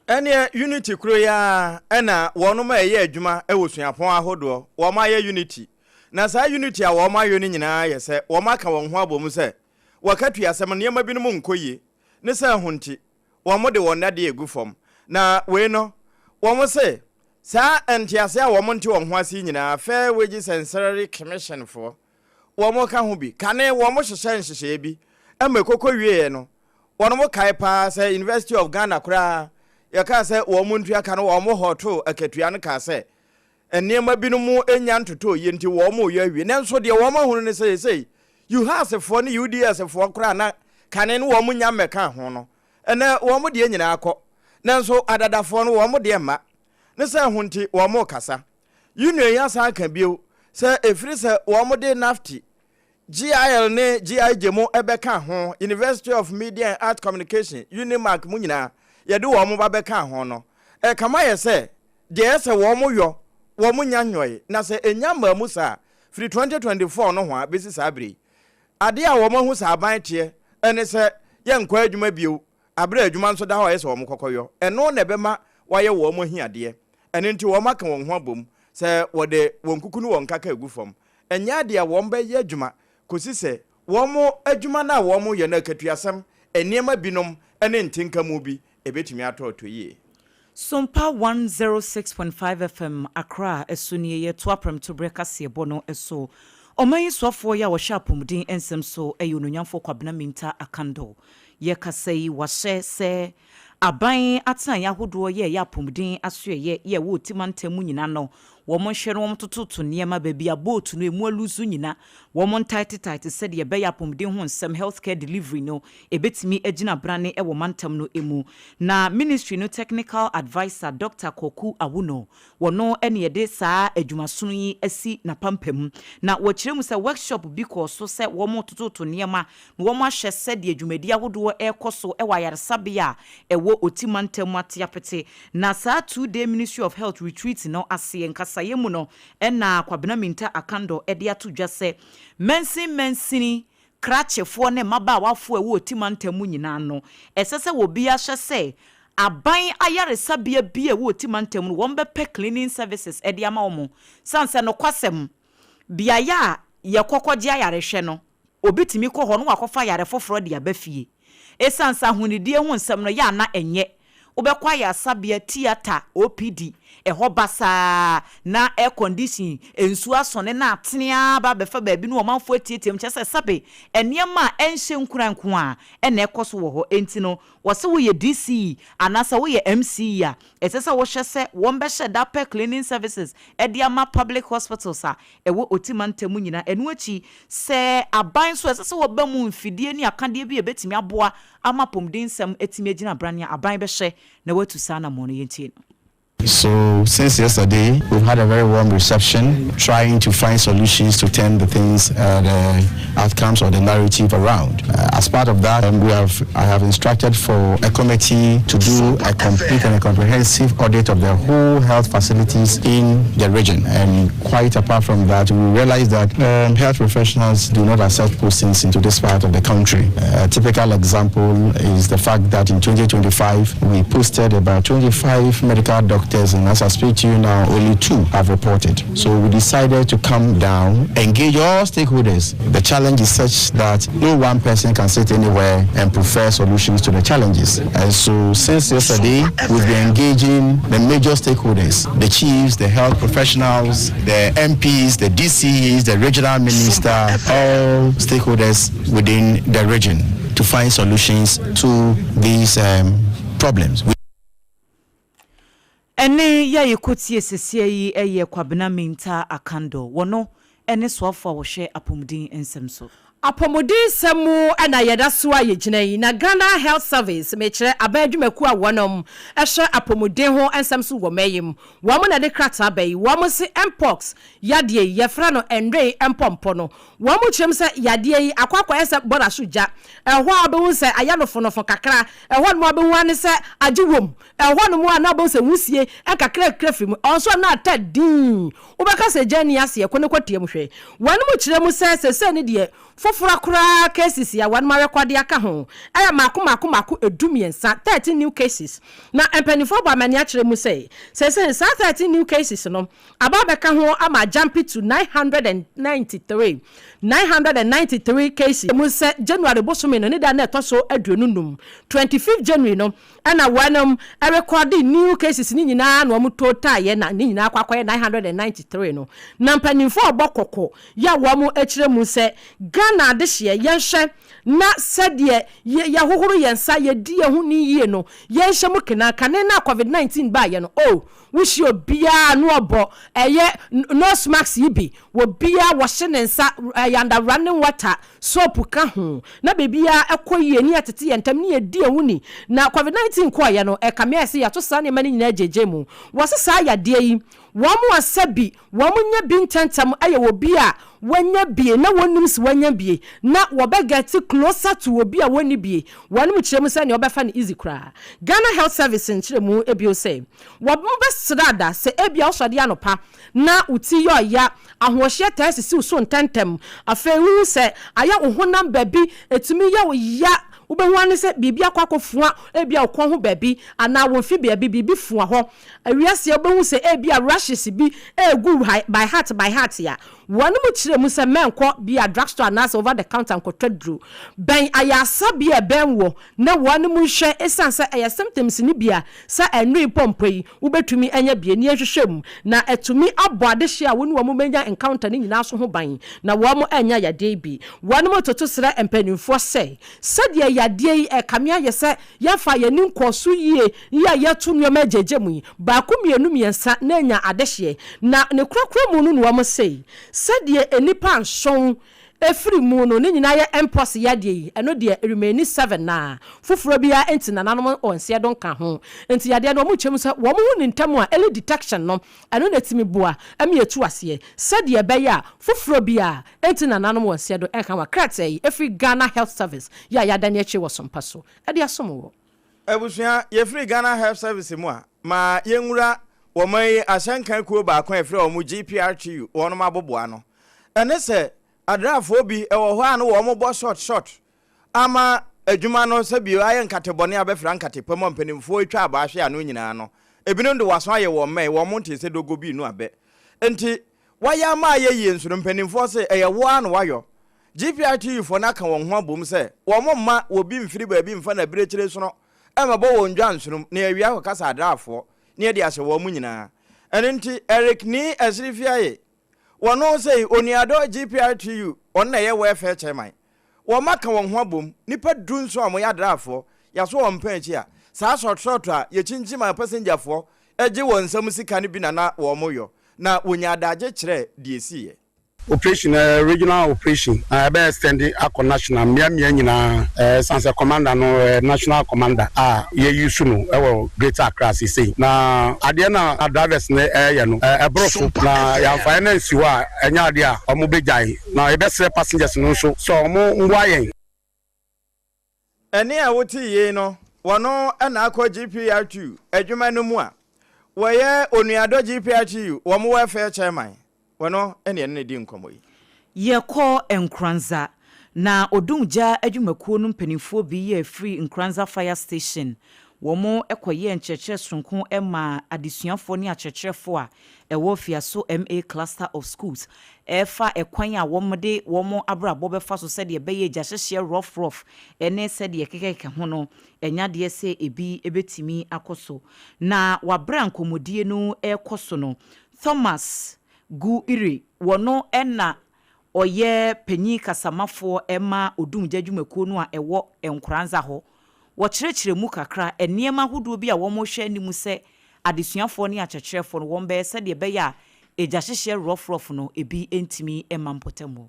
Ɛneɛ Unity koro yi ara na wɔnom a ɛyɛ adwuma wɔ suapɔn ahodoɔ wɔn ayɛ Unity. Na saa Unity a wɔn ayɔ no nyinaa yɛ sɛ wɔn aka wɔn ho abɔ mu sɛ wɔkatuasɛm nneɛma binom nkɔ yie ne sɛ ɛho nti wɔn de wɔn nnadeɛ regu fam. Na wei no wɔn se saa nteaseɛ a wɔn nte wɔn ho ase yi nyinaa Fair Wages and Salary Commission foɔ wɔn ka ho bi. Kane wɔn hyehyɛɛ nhyehyɛeɛ bi ma ɛkɔkɔ wieɛ no Wɔnom kae paa sɛ University of Ghana koraa yɛkaa sɛ wɔn ntua ka no wɔn hɔtoo akatua no kaa sɛ nneɛma binom nnya ntotɔɔ yie nti wɔn reyɔ awie nanso deɛ wɔn ahunu ne sɛ seesei UHAS foɔ ne UDS foɔ koraa na kane no wɔn nnya mmɛkaa ho no ɛnɛ wɔn deɛ nyinaa kɔ nanso adadafoɔ no wɔn deɛ mma ne sɛ ɛho nti wɔn rekasa. Union yi asan aka bio sɛ ɛfiri sɛ wɔn de NAFTI GIL ne GIJ mo bɛka ho, University of Media and Art Communication, UNIMAC, mo nyinaa, yɛde wɔn ba bɛka ho no, ɛkame ayɛ sɛ deɛ ɛyɛ sɛ wɔn yɔ, wɔn nnya nyɔe, na sɛ ɛnnya mmaa mu saa a, firi 2024 nohoa bɛsi saa berɛ yi, adeɛ a wɔn ahu sɛ aban teɛ ne sɛ yɛnkɔ adwuma bio, Bere a adwuma nso da hɔ a ɛyɛ sɛ wɔkɔkɔyɔ, ɛno na ɛbɛma wɔayɛ wɔn ahiadeɛ. Ɛno nti wɔaka wɔn ho abom sɛ wɔde wɔn kuku ne wɔn nkaka agu fam. Ɛnyɛ adeɛ a wɔbɛyɛ adwuma kɔsi sɛ wɔn adwuma no a wɔyɛ no akatuasɛm, nneɛma binom ne ntenkamu bi bɛtumi atɔ atɔ yie. Sompa 106.5 FM, Accra, so nie yɛtoa prɛmtoberɛ kaseɛbɔ no so. Ɔman yi soafoɔ yi a ɔhwɛ apɔmuden nsɛm so yɛ Onuonyamfoɔ Kwabena Mintah Akandoh. Yɛkasa yi wahyɛ sɛ aban atenaeɛ ahodoɔ yɛ ɛyɛ apɔmuden asoɛeɛ yɛ ɛwɔ Oti mantam mu nyina no wɔn nhwɛ na wɔn tototo nneɛma baabi a boat no ɛmu aluzu nyina wɔn ntaetetaete sɛdeɛ ɛbɛyɛ apɔmuden ho nsɛm health care delivery no ɛbɛtumi agyina brane wɔ mantam no mu. Na Ministry no Technical Adviser Dɔkta Kwaku Awuno, wɔno na yɛde saa adwumasono yi asi n'apampam. Na wɔkyerɛ mu sɛ workshop bi kɔɔ so sɛ wɔretototo nneɛma na wɔahwɛ sɛdeɛ dwumadi ahodoɔ rekɔ so wɔ ayaresabea a ɛwɔ Oti mantam mu ateapete. Na saa two-day Ministry of Health retreat no aseɛ nkasaeɛ mu no na Kwabena Mintah Akandoh de ato dwa sɛ mansin mansini krakyefoɔ ne mmabaawafoɔ a ɛwɔ Oti mantam mu nyinaa no, ɛsɛ sɛ obiara hwɛ sɛ aban ayaresabea biara a ɛwɔ Oti mantam no wɔbɛpɛ cleaning services de ama wɔn. Sane sɛ nokwasɛm, beaeɛ a yɛkɔ kɔgye ayarehwɛ no, obi tumi kɔ hɔ na wakɔfa yare foforɔ de aba fie. Ɛsiane sɛ ahonidie ho nsɛm no yɛ a na ɛnyɛ Wobɛkɔ ayaresabea, theatre, OPD, ɛhɔ basaa, na air condition, nsuo asɔne na atene ara ba abɛfa baabi na ɔmanfoɔ atiatia mu, kyerɛ sɛ sɛbe nneɛma a ɛnhyɛ nkuran nko ara na ɛkɔ so wɔ hɔ. Enti no, wɔse woyɛ DCE anaasɛ woyɛ MCE a, ɛsɛ sɛ wohwɛ sɛ wɔbɛhyɛ da apɛ cleaning services de ama public hospitals a ɛwɔ Oti mantam mu nyinaa. Ɛno akyi, sɛ aban nso a, ɛsɛ sɛ wɔba mu mfidie ne akadeɛ bi a ɛbɛtumi aboa ama apɔmuden nsɛm atumi agyina brane a aban bɛhyɛ na watu saa anammɔn no. Yɛntie no. So since yesterday, we've had a very warm reception, trying to find solutions to turn the things, uh, the outcomes or the narrative around. Uh, as part of that, um, we have I have instructed for a committee to do a complete and a comprehensive audit of the whole health facilities in the region. And quite apart from that, we realize that um, health professionals do not accept postings into this part of the country. A typical example is the fact that in 2025, we posted about 25 medical doctors, and as I speak to you now, only two have reported. So we decided to come down, engage all stakeholders. The challenge is such that no one person can sit anywhere and prefer solutions to the challenges. And so since yesterday, we've been engaging the major stakeholders, the chiefs, the health professionals, the MPs, the DCEs, the regional minister, all stakeholders within the region to find solutions to these um, problems. Ɛnne yi a yɛkɔtie seseɛ yi yɛ Kwabena Mintah Akandoh, wɔno ne soafoɔ a wɔhwɛ apɔmuden nsɛm so. Apɔmuden nsɛm mu na yɛda so a yɛgyina yi, na Ghana Health Service, mekyerɛ aban adwumakuo a wɔnom hwɛ apɔmuden ho nsɛm so wɔ mmaa yi mu, wɔn na ɛde krataa ba yi. Wɔn se Mpox yadeɛ yi, yɛfrɛ no ndoe mpɔmpɔ no, wɔn kyerɛ mu sɛ yadeɛ yi akɔ akɔyɛ sɛ bɔda so gya. Ɛhɔ a wobɛhu sɛ ayɛ nofonofo kakra, ɛhɔ nom a wobɛhu ara ne sɛ agye wom, ɛhɔ nom a na wobɛhu sɛ nwusie nkakrakra firi mu, ɛhɔ nso a na atɛ dinn. Wobɛka sɛ gya nni aseɛ, kɔ ne kɔteɛ mu hwɛ. Wɔnom kyerɛ mu sɛ sesei no deɛ foforɔ koraa cases a wɔnom arɛkɔde aka ho yɛ mmaako mmaako mmaako 13, 13 new cases. Na mpaninfoɔ abɔ amaneɛ akyerɛ mu sɛ sesei no saa 13 new cases no aba abɛka ho ama agyampe to 993, 993 cases. Mu sɛ January bosome no ne da no a ɛtɔ so 25, 25th January no Ɛna wɔnom rekɔde new cases no nyinaa na wɔn totaeɛ na ne nyinaa akɔ akɔyɛ 993 no. Na mpaninfoɔ rebɔ kɔkɔ yɛ a wɔn kyerɛ mu sɛ Ghana adehyeɛ yɛnhwɛ na sɛdeɛ yɛ yɛhohoro yɛn nsa yɛdi yɛn ho ni yie no yɛnhyɛ mu kena. Kane no a covid 19 baeɛ no oh wohyia obiara na ɔbɔ ɛyɛ nose mask yi bi Obiara wɔhye ne nsa ɛyɛ under running water, soap ka ho, na biribiara ɛkɔ yie ne yɛtete yɛn ntam ne yɛdi yɛn ho ni. Na covid 19 kɔeɛ no, ɛkame ayɛ sɛ yɛato saa nneɛma no nyinaa gyegye mu. Wɔse saa yadeɛ yi, wɔn a sɛbi wɔn nya bi ntɛntɛm yɛ obi a wanya bie na wɔnnim se wanya bie, na wɔbɛ get closer to obi a wɔnni bie. Wɔnom kyerɛ mu sɛ nea wɔbɛfa no easy koraa. Ghana Health Service nkyerɛmu bio sɛ, wɔbɛsrɛ ada sɛ ebia wosɔre anɔpa na wo ti yɛ ɔya, ahoɔhyeɛ taa sisi wo so ntɛmntɛm. Afei wohu sɛ ayɛ wo honam baabi, ɛtumi yɛ wo ya, wobɛhu ara ne sɛ biribi akɔ akɔfua ebia wo kɔn ho baabi anaa wo mfe baabi, biribi fua hɔ. Awiaseɛ wobɛhu sɛ ebia rashes bi regu wo by heart by heart a, wɔnom kyerɛ mu sɛ mɛnkɔ bia drugstore anaasɛ over the counter nkɔtɔ aduro. Bɛn ayaresabea a ɛbɛn woɔ na wɔnom nhwɛ ɛsiane sɛ ɛyɛ symptoms no bi a sɛ ɛnwee pɔmpɔ yi Wobɛtumi anya bi ani ahwehwɛ mu, na atumi abɔ adehyeɛ a wo ne wɔn bɛnya encounter no nyinaa nso ho ban, na wɔn annya yadeɛ yi bi. Wɔnom toto srɛ mpaninfoɔ sɛ, sɛdeɛ yadeɛ yi ɛrekame ayɛ sɛ yɛmfa yɛn ani nkɔɔ so yie yi a yɛreto nnoɔma agyagya mu yi, baako mmienu mmiɛnsa na anya adehyeɛ. Na ne korakora mu no na wɔn se, sɛdeɛ nnipa nson Ɛfiri mu no, ne nyinaa yɛ mpox yadeɛ yi, ɛno deɛ remaini seven na foforɔ biara nti nananom wɔ nseɛ do nka ho. Nti yadeɛ no wɔn kyerɛ mu sɛ wɔn hu no ntɛm a, early detection no, ɛno na ɛtumi boa ma yɛtu aseɛ sɛdeɛ ɛbɛyɛ a foforɔ biara nti nananom wɔ nseɛ do nka ho a. Krataa yi ɛfiri Ghana Health Service yɛ a yɛadane akyire wɔ Sompa so de asom wo. Abusua, yɛfiri Ghana Health Service mu a, ma yɛnwura wɔn yi ahyɛnka kuo baako a yɛfrɛ wɔn GPRTU wɔnom aboboa ano. Ɛne sɛ adraafoɔ bi wɔ hɔ a no wɔn bɔ short short ama adwuma no sɛ bio ayɛ nkate bɔne abɛfra nkate pa mu a mpanimfoɔ atwa abaa hwe ano nyinaa no, ebinom de wɔaso ayɛ wɔn mmɛn, wɔn ntee sɛ dogo bi nu abɛ. Nti, wayɛ ama ayɛ yie nso no mpanimfoɔ se ɛyɛ wo ara na wayɔ. GPRTU foɔ no aka wɔn ho abom sɛ wɔn mma obi mfiri baabi mfa n'abirekyire sono mmɛbɔ wɔn dwa nsonom na yɛawia akɔkasa adraafoɔ na yɛde ahyɛ wɔn nyinaa. Ɛno nti, Eric Nii Asirifiaye, Wɔno sei, Onuadɔ GPRTU, wɔn na ɛyɛ welfare chairman. Wɔn aka wɔn ho abom, nnipa dunson a wɔyɛ adraafoɔ, yɛaso wɔn mpɛn akyi a, saa sɔtrɔtɔ a yɛkyinkyim a pasengyafoɔ gye wɔn nsam sika no bi na na wɔyɔ, na wɔnya adagye kyerɛɛ deɛ ɛsiiɛ. Operation ɛyɛ regional operation na ɛbɛ extend akɔ national mmea mmea nyinaa ɛsan sɛ commander no ɛyɛ national commander a yɛ use no ɛwɔ Greater Accra seesei na adeɛ no a drivers no ɛyɛ no ɛboro so na yɛamfa yɛn ansi hɔ a ɛnyɛ adeɛ a wɔn bɛgyae na yɛbɛsrɛ passengers no nso sɛ wɔn mmoa yɛn. Ɛnne a wotee yei no, wɔno na akɔ GPRTU adwuma no mu a wɔyɛ Onuadɔ GPRTU wɔn welfare chairman. Wɔno na yɛne no di nkɔmmɔ yi. Yɛkɔ Nkoranza, na Odumgya adwumakuo no mpanimfoɔ bi yɛ firi Nkoranza Fire Station. Wɔn kɔyɛɛ nkyerɛkyerɛ soronko maa adesuafoɔ ne akyerɛkyerɛfoɔ a ɛwɔ Fiaso MA Cluster of Schools ɛfa ɛkwan a wɔde wɔn abrabɔ bɛfa so sɛdeɛ ɛbɛyɛ gyahyehyeɛ rough rough ne sɛdeɛ ɛkekakeka ho no ɛnyɛ adeɛ sɛ ebi bɛtumi akɔ so. Na wɔ berɛ a nkɔmmɔdie no rekɔ so no, Thomas Guire, wɔno na ɔyɛ panyin kasamafoɔ ma Odumgya dwumakuo no a ɛwɔ Nkoranza hɔ. Wɔkyerɛkyerɛ mu kakra nneɛma ahodoɔ bi a wɔrehwɛ anim sɛ adesuafoɔ ne akyerɛkyerɛfoɔ no wɔn bɛyɛ sɛdeɛ ɛbɛyɛ a egyahyehyeɛ rɔfrɔf no ebi ntumi mma mpɔtam hɔ.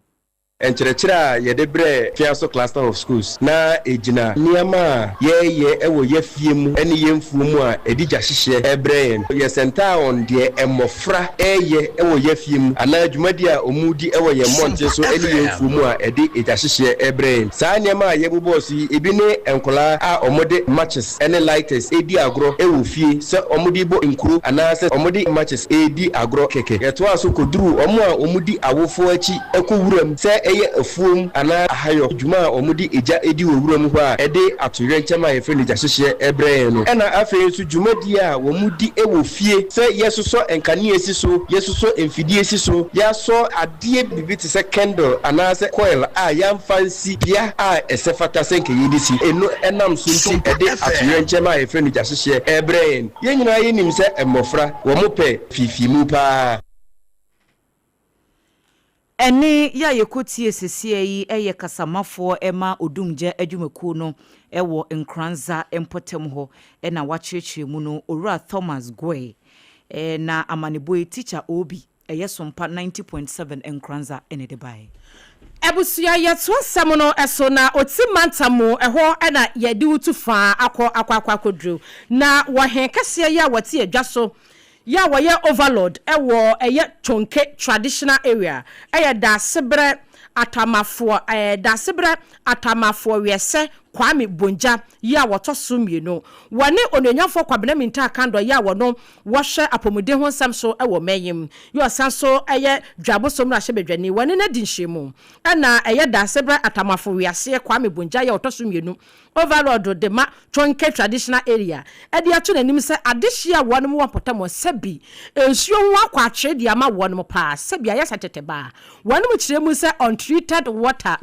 Nkyerɛkyerɛ a yɛde brɛ Fiaso Cluster of Schools na egyina nneɛma a yɛreyɛ wɔ yɛn afie mu ne yɛn mfuo mu a ɛde gya hyehyeɛ rebrɛ yɛn. Yɛ sɛntaa on deɛ mmɔfra reyɛ wɔ yɛn afie mu anaa dwumadi a wɔredi wɔ yɛn mmɔnten so ne yɛn mfuo mu a ɛde gya hyehyeɛ rebrɛ yɛn. Saa nneɛma a yɛbobɔɔ so yi, ebi ne nkwadaa a wɔde matches ne lighters redi agorɔ wɔ fie sɛ wɔde rebɔ nkuro anaasɛ wɔde matches redi agorɔ kɛkɛ. Yɛtoaa so kɔduruu wɔn a wɔdi awofoɔ akyi kɔ wuram, sɛ ɛyɛ afuom anaa ahayɔ dwuma a wɔde egya di wɔ wuram hɔ a ɛde atoyerɛnkyɛm a yɛfrɛ no gyahyehyeɛ brɛ yɛn no. Ɛna afei nso dwumadie a wɔdi wɔ fie, sɛ yɛsosɔ nkanea si so, yɛsosɔ mfidie si so, yɛasɔ adeɛ biribi te sɛ candle anaasɛ coil a yɛamfa ansi bea a ɛsɛ fata sɛ nka yɛde si, ɛno ɛnam so nti ɛde atoyerɛnkyɛm a yɛfrɛ no gyahyehyeɛ brɛ yɛn. Yɛn nyinaa yɛnim sɛ mmɔfra, wɔpɛ fiifiimu pa ara. Ɛnne yi a yɛkɔtie seseɛ yi yɛ kasamafoɔ ma Odumgya adwumakuo no wɔ Nkoranza mpɔtam hɔ na wakyerɛkyerɛ mu no, Owura Thomas Guei. Na amanebɔ yi, Teacher Obi, ɛyɛ Sompa 90.7 Nkoranza na ɛde baeɛ. Abusua yɛtoa asɛm no so na ɔti mantam mu ɛhɔ na yɛde wo tu faa akɔ akɔ akɔ akɔduru na wɔ he kɛseɛ yi a wɔte adwa so Yɛ a wɔyɛ overlord wɔ ɛyɛ Tonke traditional area ɛyɛ Daasebrɛ Atamafoɔ ɛɛ Daasebrɛ Atamafoɔ Wiɛsɛ Kwame Bongya yɛ a wɔtɔ so mmienu. Wɔne Onuonyamfoɔ Kwabena Mintah Kandor yɛ a wɔno wɔhwɛ apɔmuden ho nsɛm so wɔ Mɛyim yɛ ɔsan so yɛ Dwaboso mmarahyɛbadwani. Wɔne no adi nhyiamu ɛna ɛyɛ Daasebrɛ Atamafo Wiaseɛ Kwame Bongya yɛ a ɔtɔ so mmienu Overlord de ma Twonke Traditional Area de ato n'anim sɛ adehye a wɔnom wɔ mpɔtam hɔ sɛbi nsuo ho akwakyere de ama wɔnom paa sɛbi ayɛ sɛ tete baa. Wɔnom kyerɛ mu sɛ untreated water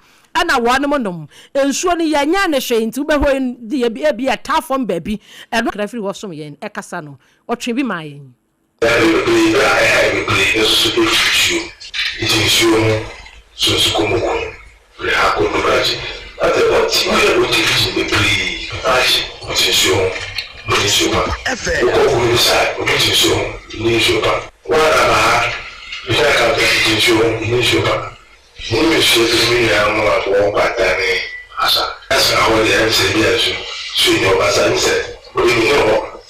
na wɔnom nom. Nsuo no yɛnyɛɛ no hwee nti wobɛhɔ yi deɛ ebia ɛtaa fam baabi. Ɛno kra firi hɔ som yɛn ɛkasa no ɔtwe bi maa yɛn. Yare bebree a ɛha yɛn bebree nso so firi nsuo. Nti nsuo ho so nso kɔ mu ko firi ha kɔ du Krachi. Ate ɔte wohwɛ ɔte region bebree Krachi ɔte nsuo ho ɔnni nsuo pa. Wokɔ Kuro side obi te nsuo ho nni nsuo pa. Woana ba ha regional capital te nsuo ho nni nsuo pa. Menim nsuo bi me nuanom a wɔwɔ Nkwanta ne Asa. Asa hɔ deɛ ɛm sɛ ebia nsu nsuo nni hɔ but saa sɛ wode menni hɔ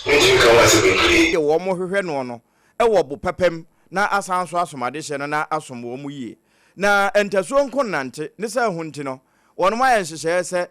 mentumi nka ho asɛm bebree. Deɛ wɔhwehwɛ noɔ no wɔ bo pɛpɛm na asan nso asom adehyeɛ no na asom wɔn yie. Na ntasuo nko nnante, ne saa ho nti no, wɔnom ayɛ nhyehyɛeɛ sɛ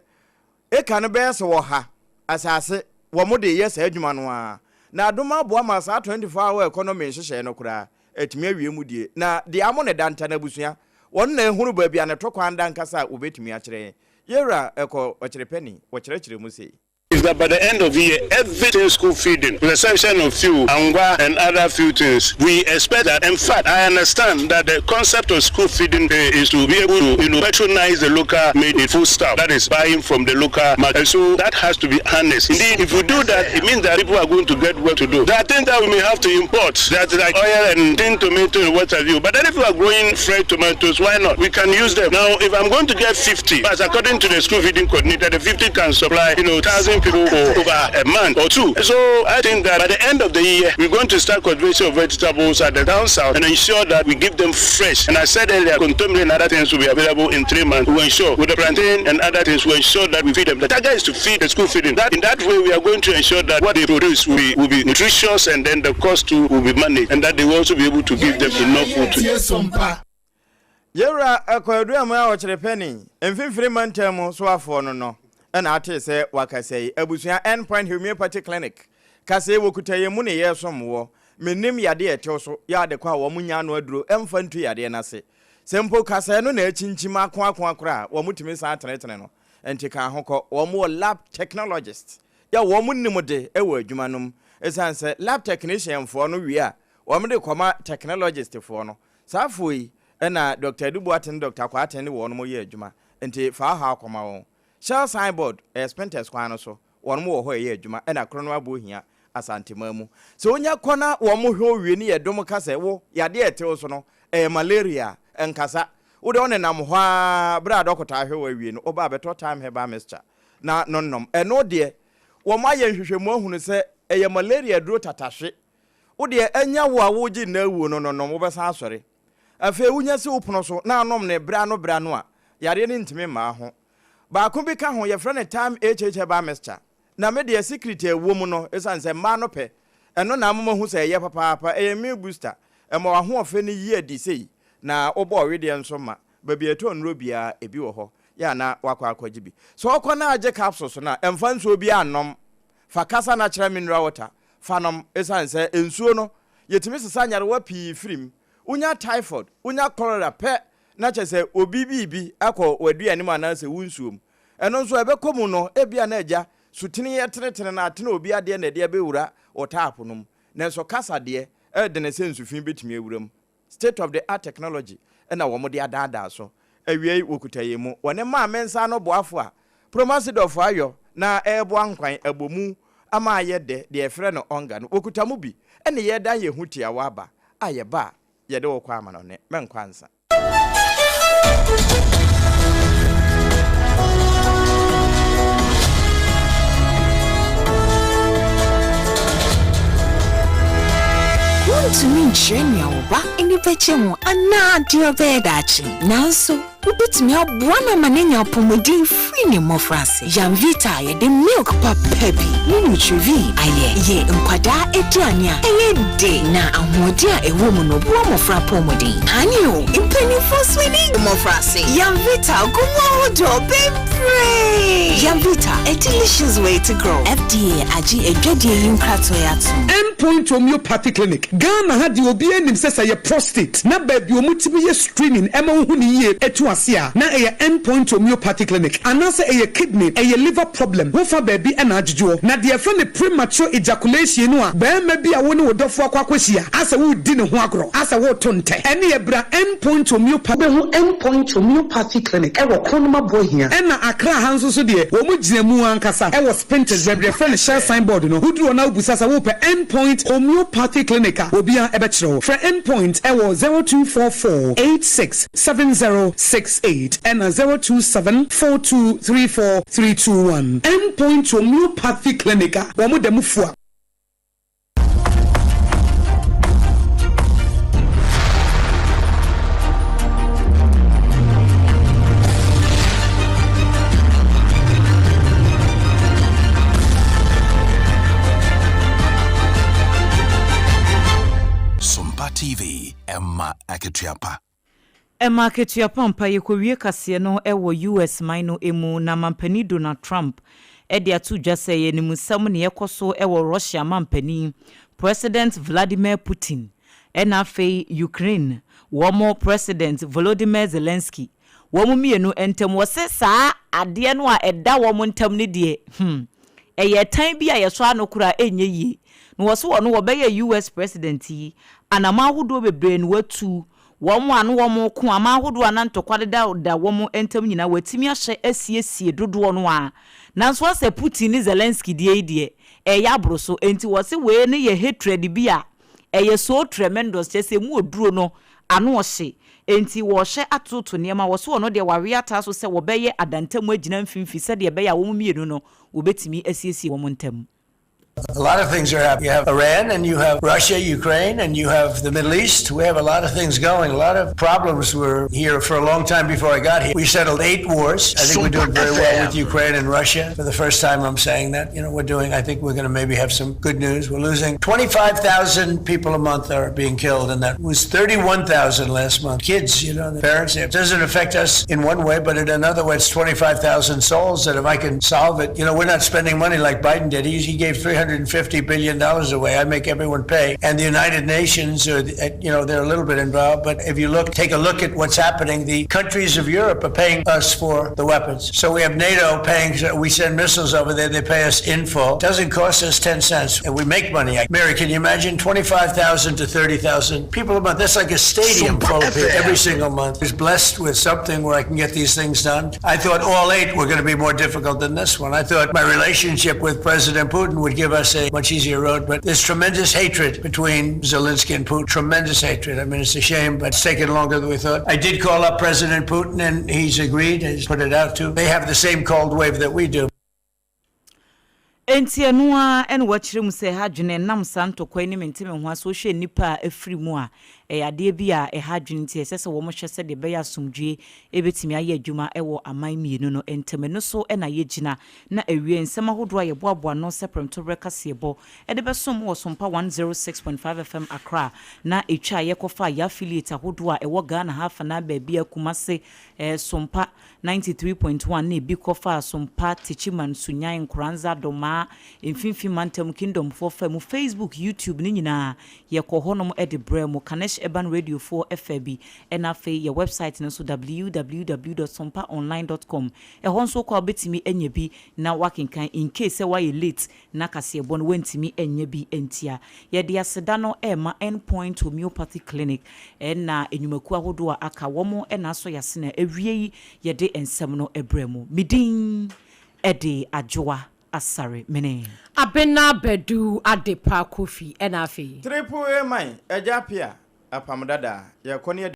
Eka no bɛyɛ sɛ ɔha asase wɔn de reyɛ saa adwuma no ara, na adom aboa ma saa 24 hour economy nhyehyɛe no koraa atumi awie mu die. Na deɛ amo ne da nta no abusua, wɔn na ehunu baabi a ne to kwan da ankasa a wɔbɛtumi akyerɛ yɛn. Yɛwura ɛkɔ ɔkyerɛpɛni, wɔkyerɛkyerɛ mu sei. Is that by the end of the year everything school feeding with the exception of few angwa and other few things we expect that in fact I understand that the concept of school feeding is to be able to you know patronize the local made food stuff that is buying from the local market and so that has to be harnessed indeed if we do that it means that people are going to get work to do there are things that we may have to import that like oil and tin tomato and what have you but then if we are growing fresh tomatoes why not we can use them now if I'm going to get 50 but according to the school feeding coordinator the 50 can supply you know 1,000 people for over a month or two so I think that by the end of the year we're going to start cultivation of vegetables at the down south and ensure that we give them fresh and I said earlier kontomire and other things will be available in three months we ensure with the plantain and other things we ensure that we feed them the target is to feed the school feeding that in that way we are going to ensure that what they produce will be, will be nutritious and then the cost too will be managed and that they will also be able to give them enough food to Yɛwura Kwadu Amoah Ɔkyerepɛni, Mfimfini Mantam mu soafoɔ no no na atee sɛ wakasa yi. Abusua End Point Homeopathy Clinic kasa yi wɔkuta yɛn mu ne yɛresom woɔ. Mennim yadeɛ a ɛtew so yɛ ade kɔ a wɔn nnya ano aduro mfa ntu yadeɛ no ase. Sɛ mpo kasaɛ no na akyinkyim akoakoa koraa a, wɔn tumi san tenetene no. Nti ka ho kɔ. Wɔn wɔ lab technologists yɛ wɔn nim de wɔ adwuma no mu. Ɛsiane sɛ lab technician foɔ no wie a, wɔn de kɔma technologist foɔ no. Saa foɔ yi na Doctor Adu Boateng ne Doctor Kwarteng ne wɔnom yɛ adwuma, nti fa ɔhaw kɔma wɔn. Shell sign board, ɛyɛ Spintex kwan no so, wɔnom wɔ hɔ ɛyɛ adwuma ɛna Krono Abohia, Asanteman mu. Sɛ wonya kɔ na wɔn hwɛ wo wie ne yɛ dom ka sɛ wo, yadeɛ a ɛte wo so no, ɛyɛ malaria a, nkasa. Wo deɛ wo nenam hɔ ara, berɛ a dɔkota ahwɛ wo awie no, woba a bɛtɔ Thyme Herbal Mixture na no nom. Ɛno deɛ, wɔn ayɛ nhwehwɛmu ahunu sɛ ɛyɛ malaria aduro tatahwe. Wo deɛ anya wo a woregye nna awuo no no nom, wobɛsan asɔre. Afei wonya si wo pono so na anom no berɛ ano berɛ ano a, yareɛ no ntumi mmaa ho. Baako bi ka ho, yɛfrɛ no Thyme HH Herbal Mixture. Na me deɛ secret a ɛwɔ mu no, ɛsiane sɛ mmaa no pɛ, ɛno na ama mahu sɛ ɛyɛ papaapa, ɛyɛ immune booster, ɛma w'ahoɔfɛ no yi adi sei, na wobɔ ɔwedeɛ nso ma. Baabi a yɛtɔn nnuro biara, ebi wɔ hɔ, yɛ a na woakɔ akɔgye bi. Sɛ wokɔ na agye capsules no a, mfa nsuo biara nnom. Fa kasa natural mineral water fa nom, ɛsiane sɛ nsuo no, yɛtumi sesa nyarewa pii firi mu. Wonya typhoid, wonya cholera pɛ na kyerɛ sɛ obi biribi akɔ w'aduane mu anaasɛ wo nsuo mu. Ɛno nso ɛbɛkɔ mu no, ebia na agya sutene yɛtenetene no atene obi adeɛ na ɛde abɛwura wo taapo no mu. Nanso kasa deɛ, ɛdene sɛ nsufi bɛtumi awura mu. State of the art technology na wɔde adaadaa so. Awiei wɔkuta yɛn mu. Wɔne Maame nsa ano boafo a Promasidɔfo ayɔ na ɛreboa nkwan abɔ mu ama ayɛ dɛ, deɛ yɛfrɛ no Onga no, wɔkuta mu bi. Ɛne yɛredan yɛn ho tiawa aba a yɛba a, yɛde wo kɔ amanɔne. Mɛnkɔ ansa. Wuntumi nkyerɛ nea wo ba ani bɛgye ho anaa deɛ ɔbɛyɛ daakye. Nanso, wubetumi aboa no ama no anya apɔwmuden firi ne mmofraase. Yamvita a yɛde milk papa bi ne Nutrivie ayɛ yɛ nkwadaa aduane a ɛyɛ dɛ na ahoɔden a ɛwɔ mu no boa mmofra apɔwmuden. Aane o, mpanimfoɔ nso ani gye mmofraase Yamvita gu mu ahodoɔ bebree. Yamvita, a delicious way to grow. FDA agye adwadie yi nkratoɔ yi atom. End Point Homeopathy Clinic, Ghana ha deɛ obiara nim sɛ sɛ ɛyɛ prostate na baabi a wɔtumi yɛ screening ma wohu no yie tu ase a, na ɛyɛ End Point Homeopathy Clinic. Anaasɛ ɛyɛ kidney, ɛyɛ liver problem, wofa baabi na adwodwoɔ. Na deɛ yɛfrɛ no premature ejaculation no a, barima bi a wo ne wo dɔfoɔ akɔ akɔhyia, asɛ woredi ne ho agorɔ, asɛ woreto ntɛ, ɛnneɛ bra End Point Homeopathy. Wobɛhu End Point Homeopathy Clinic wɔ Kronoma Boahia. Ɛna Accra ha nso so deɛ, wɔn gyina mu ankasa wɔ Spintex, baabi a yɛfrɛ no Shell sign board no. Woduru hɔ na wobisa sɛ wopɛ End Point Homeopathy Clinic a, obiara bɛkyerɛ wo. Frɛ End Point wɔ 0244 86 7068 ɛna 027 4234 321. End Point Homeopathy Clinic a wɔn da mu fua. Sompa TV, ɛma akatua pa. Ɛma akatua pa ampa. Yɛkɔwie kaseɛ no wɔ US man no mu na mampanin Donald Trump de ato dwa sɛ ɛyɛ animsɛm nea ɛkɔ so wɔ Russia mampanin President Vladimir Putin ɛna afei Ukraine wɔn President Volodymyr Zelensky wɔn mmienu ntam. Wɔse saa adeɛ no a ɛda wɔn ntam no deɛ hmm ɛyɛ tan bi a yɛsɔ ano koraa a ɛnyɛ yie. Na wɔse wɔno wɔbɛyɛ US President yi anamɔn ahodoɔ bebree na watu Wɔn a na wɔreko, aman ahodoɔ a na ntɔkwa deda da wɔn ntam nyinaa, wɔatumi ahyɛ asiesie dodoɔ no ara. Nanso asɛ Putin ne Zelensky deɛ yi deɛ, ɛreyɛ aboro so. Enti wɔse wei no yɛ hatred bi a ɛyɛ so tremendous, kyerɛ sɛ ɛmu oduro no, ano ɔhye. Enti wɔrehyɛ atoto nneɛma. Wɔse ɔno deɛ wawe ataa so sɛ wɔbɛyɛ adantamu agyina mfimfini sɛdeɛ ɛbɛyɛ a wɔn mmienu no wɔbɛtumi asiesie wɔn ntam. A lot of things are happening. You have Iran and you have Russia, Ukraine, and you have the Middle East. We have a lot of things going. A lot of problems were here for a long time before I got here. We settled eight wars. I think we're doing very well with Ukraine and Russia. For the first time, I'm saying that. You know, we're doing, I think we're going to maybe have some good news. We're losing 25,000 people a month are being killed, and that was 31,000 last month. Kids, you know, the parents, it doesn't affect us in one way, but in another way, it's 25,000 souls that if I can solve it, you know, we're not spending money like Biden did. He, he gave $350 billion away. I make everyone pay. And the United Nations, are, uh, you know, they're a little bit involved. But if you look, take a look at what's happening, the countries of Europe are paying us for the weapons. So we have NATO paying, we send missiles over there, they pay us in full. Doesn't cost us 10 cents. And we make money. Mary, can you imagine 25,000 to 30,000 people a month? That's like a stadium full of people every single month. Is blessed with something where I can get these things done. I thought all eight were going to be more difficult than this one. I thought my relationship with President Putin would give us a much easier road, but there's tremendous hatred between Zelensky and Putin. Tremendous hatred. I mean, it's a shame, but it's taken longer than we thought. I did call up President Putin, and he's agreed. He's put it out too. They have the same cold wave that we do. Enti ɛno ara na wɔakyerɛ mu sɛ ɛha adwene ɛnam saa ntɔkwa yi ne mente-me-ho ase wohwɛ nnipa a afiri mu a ɛyɛ adeɛ bi a ɛha adwene nti ɛsɛ sɛ wɔhwɛ sɛdeɛ ɛbɛyɛ asomdwoeɛ bɛtumi ayɛ adwuma wɔ aman mmienu no ntam. Ɛno so na yɛgyina na awie nsɛm ahodoɔ a yɛboaboa ano sɛ prɛmtoberɛ kaseɛbɔ de bɛsom wɔ Sompa 106.5 FM Accra na ɛtwa a yɛkɔfaa yɛn affiliate ahodoɔ a ɛwɔ Ghana ha afanaa baabiara Kumase, Sompa 93.1 na ebi kɔfaa Sompa, Techiman, Sunyani, Nkoranza, Domaa, Mfimfini Mantam, Kingdom foɔ faa mu, Facebook, YouTube ne nyinaa yɛkɔ hɔnom de brɛɛ mo, Kanesh Urban Radio foɔ faa bi, ɛna afei yɛ website no nso www dot sompaonline dot com ɛhɔ nso wokɔ a wobɛtumi anya bi na woakenkan incase sɛ woayɛ late na kaseɛbɔ no woantumi annya bi antia. Yɛde aseda no rema End Point Homeopathy Clinic na nnwumakuo ahodoɔ a aka, wɔn na asɔ yɛn asene a awie yi yɛde nsɛm no brɛ mo. Me din de Adwoa Asare Mene. Abena Badu Adepa Kofi ɛna afei. Triple A man, Agya Appiah, Apam Dada, yɛkɔ ne yɛde.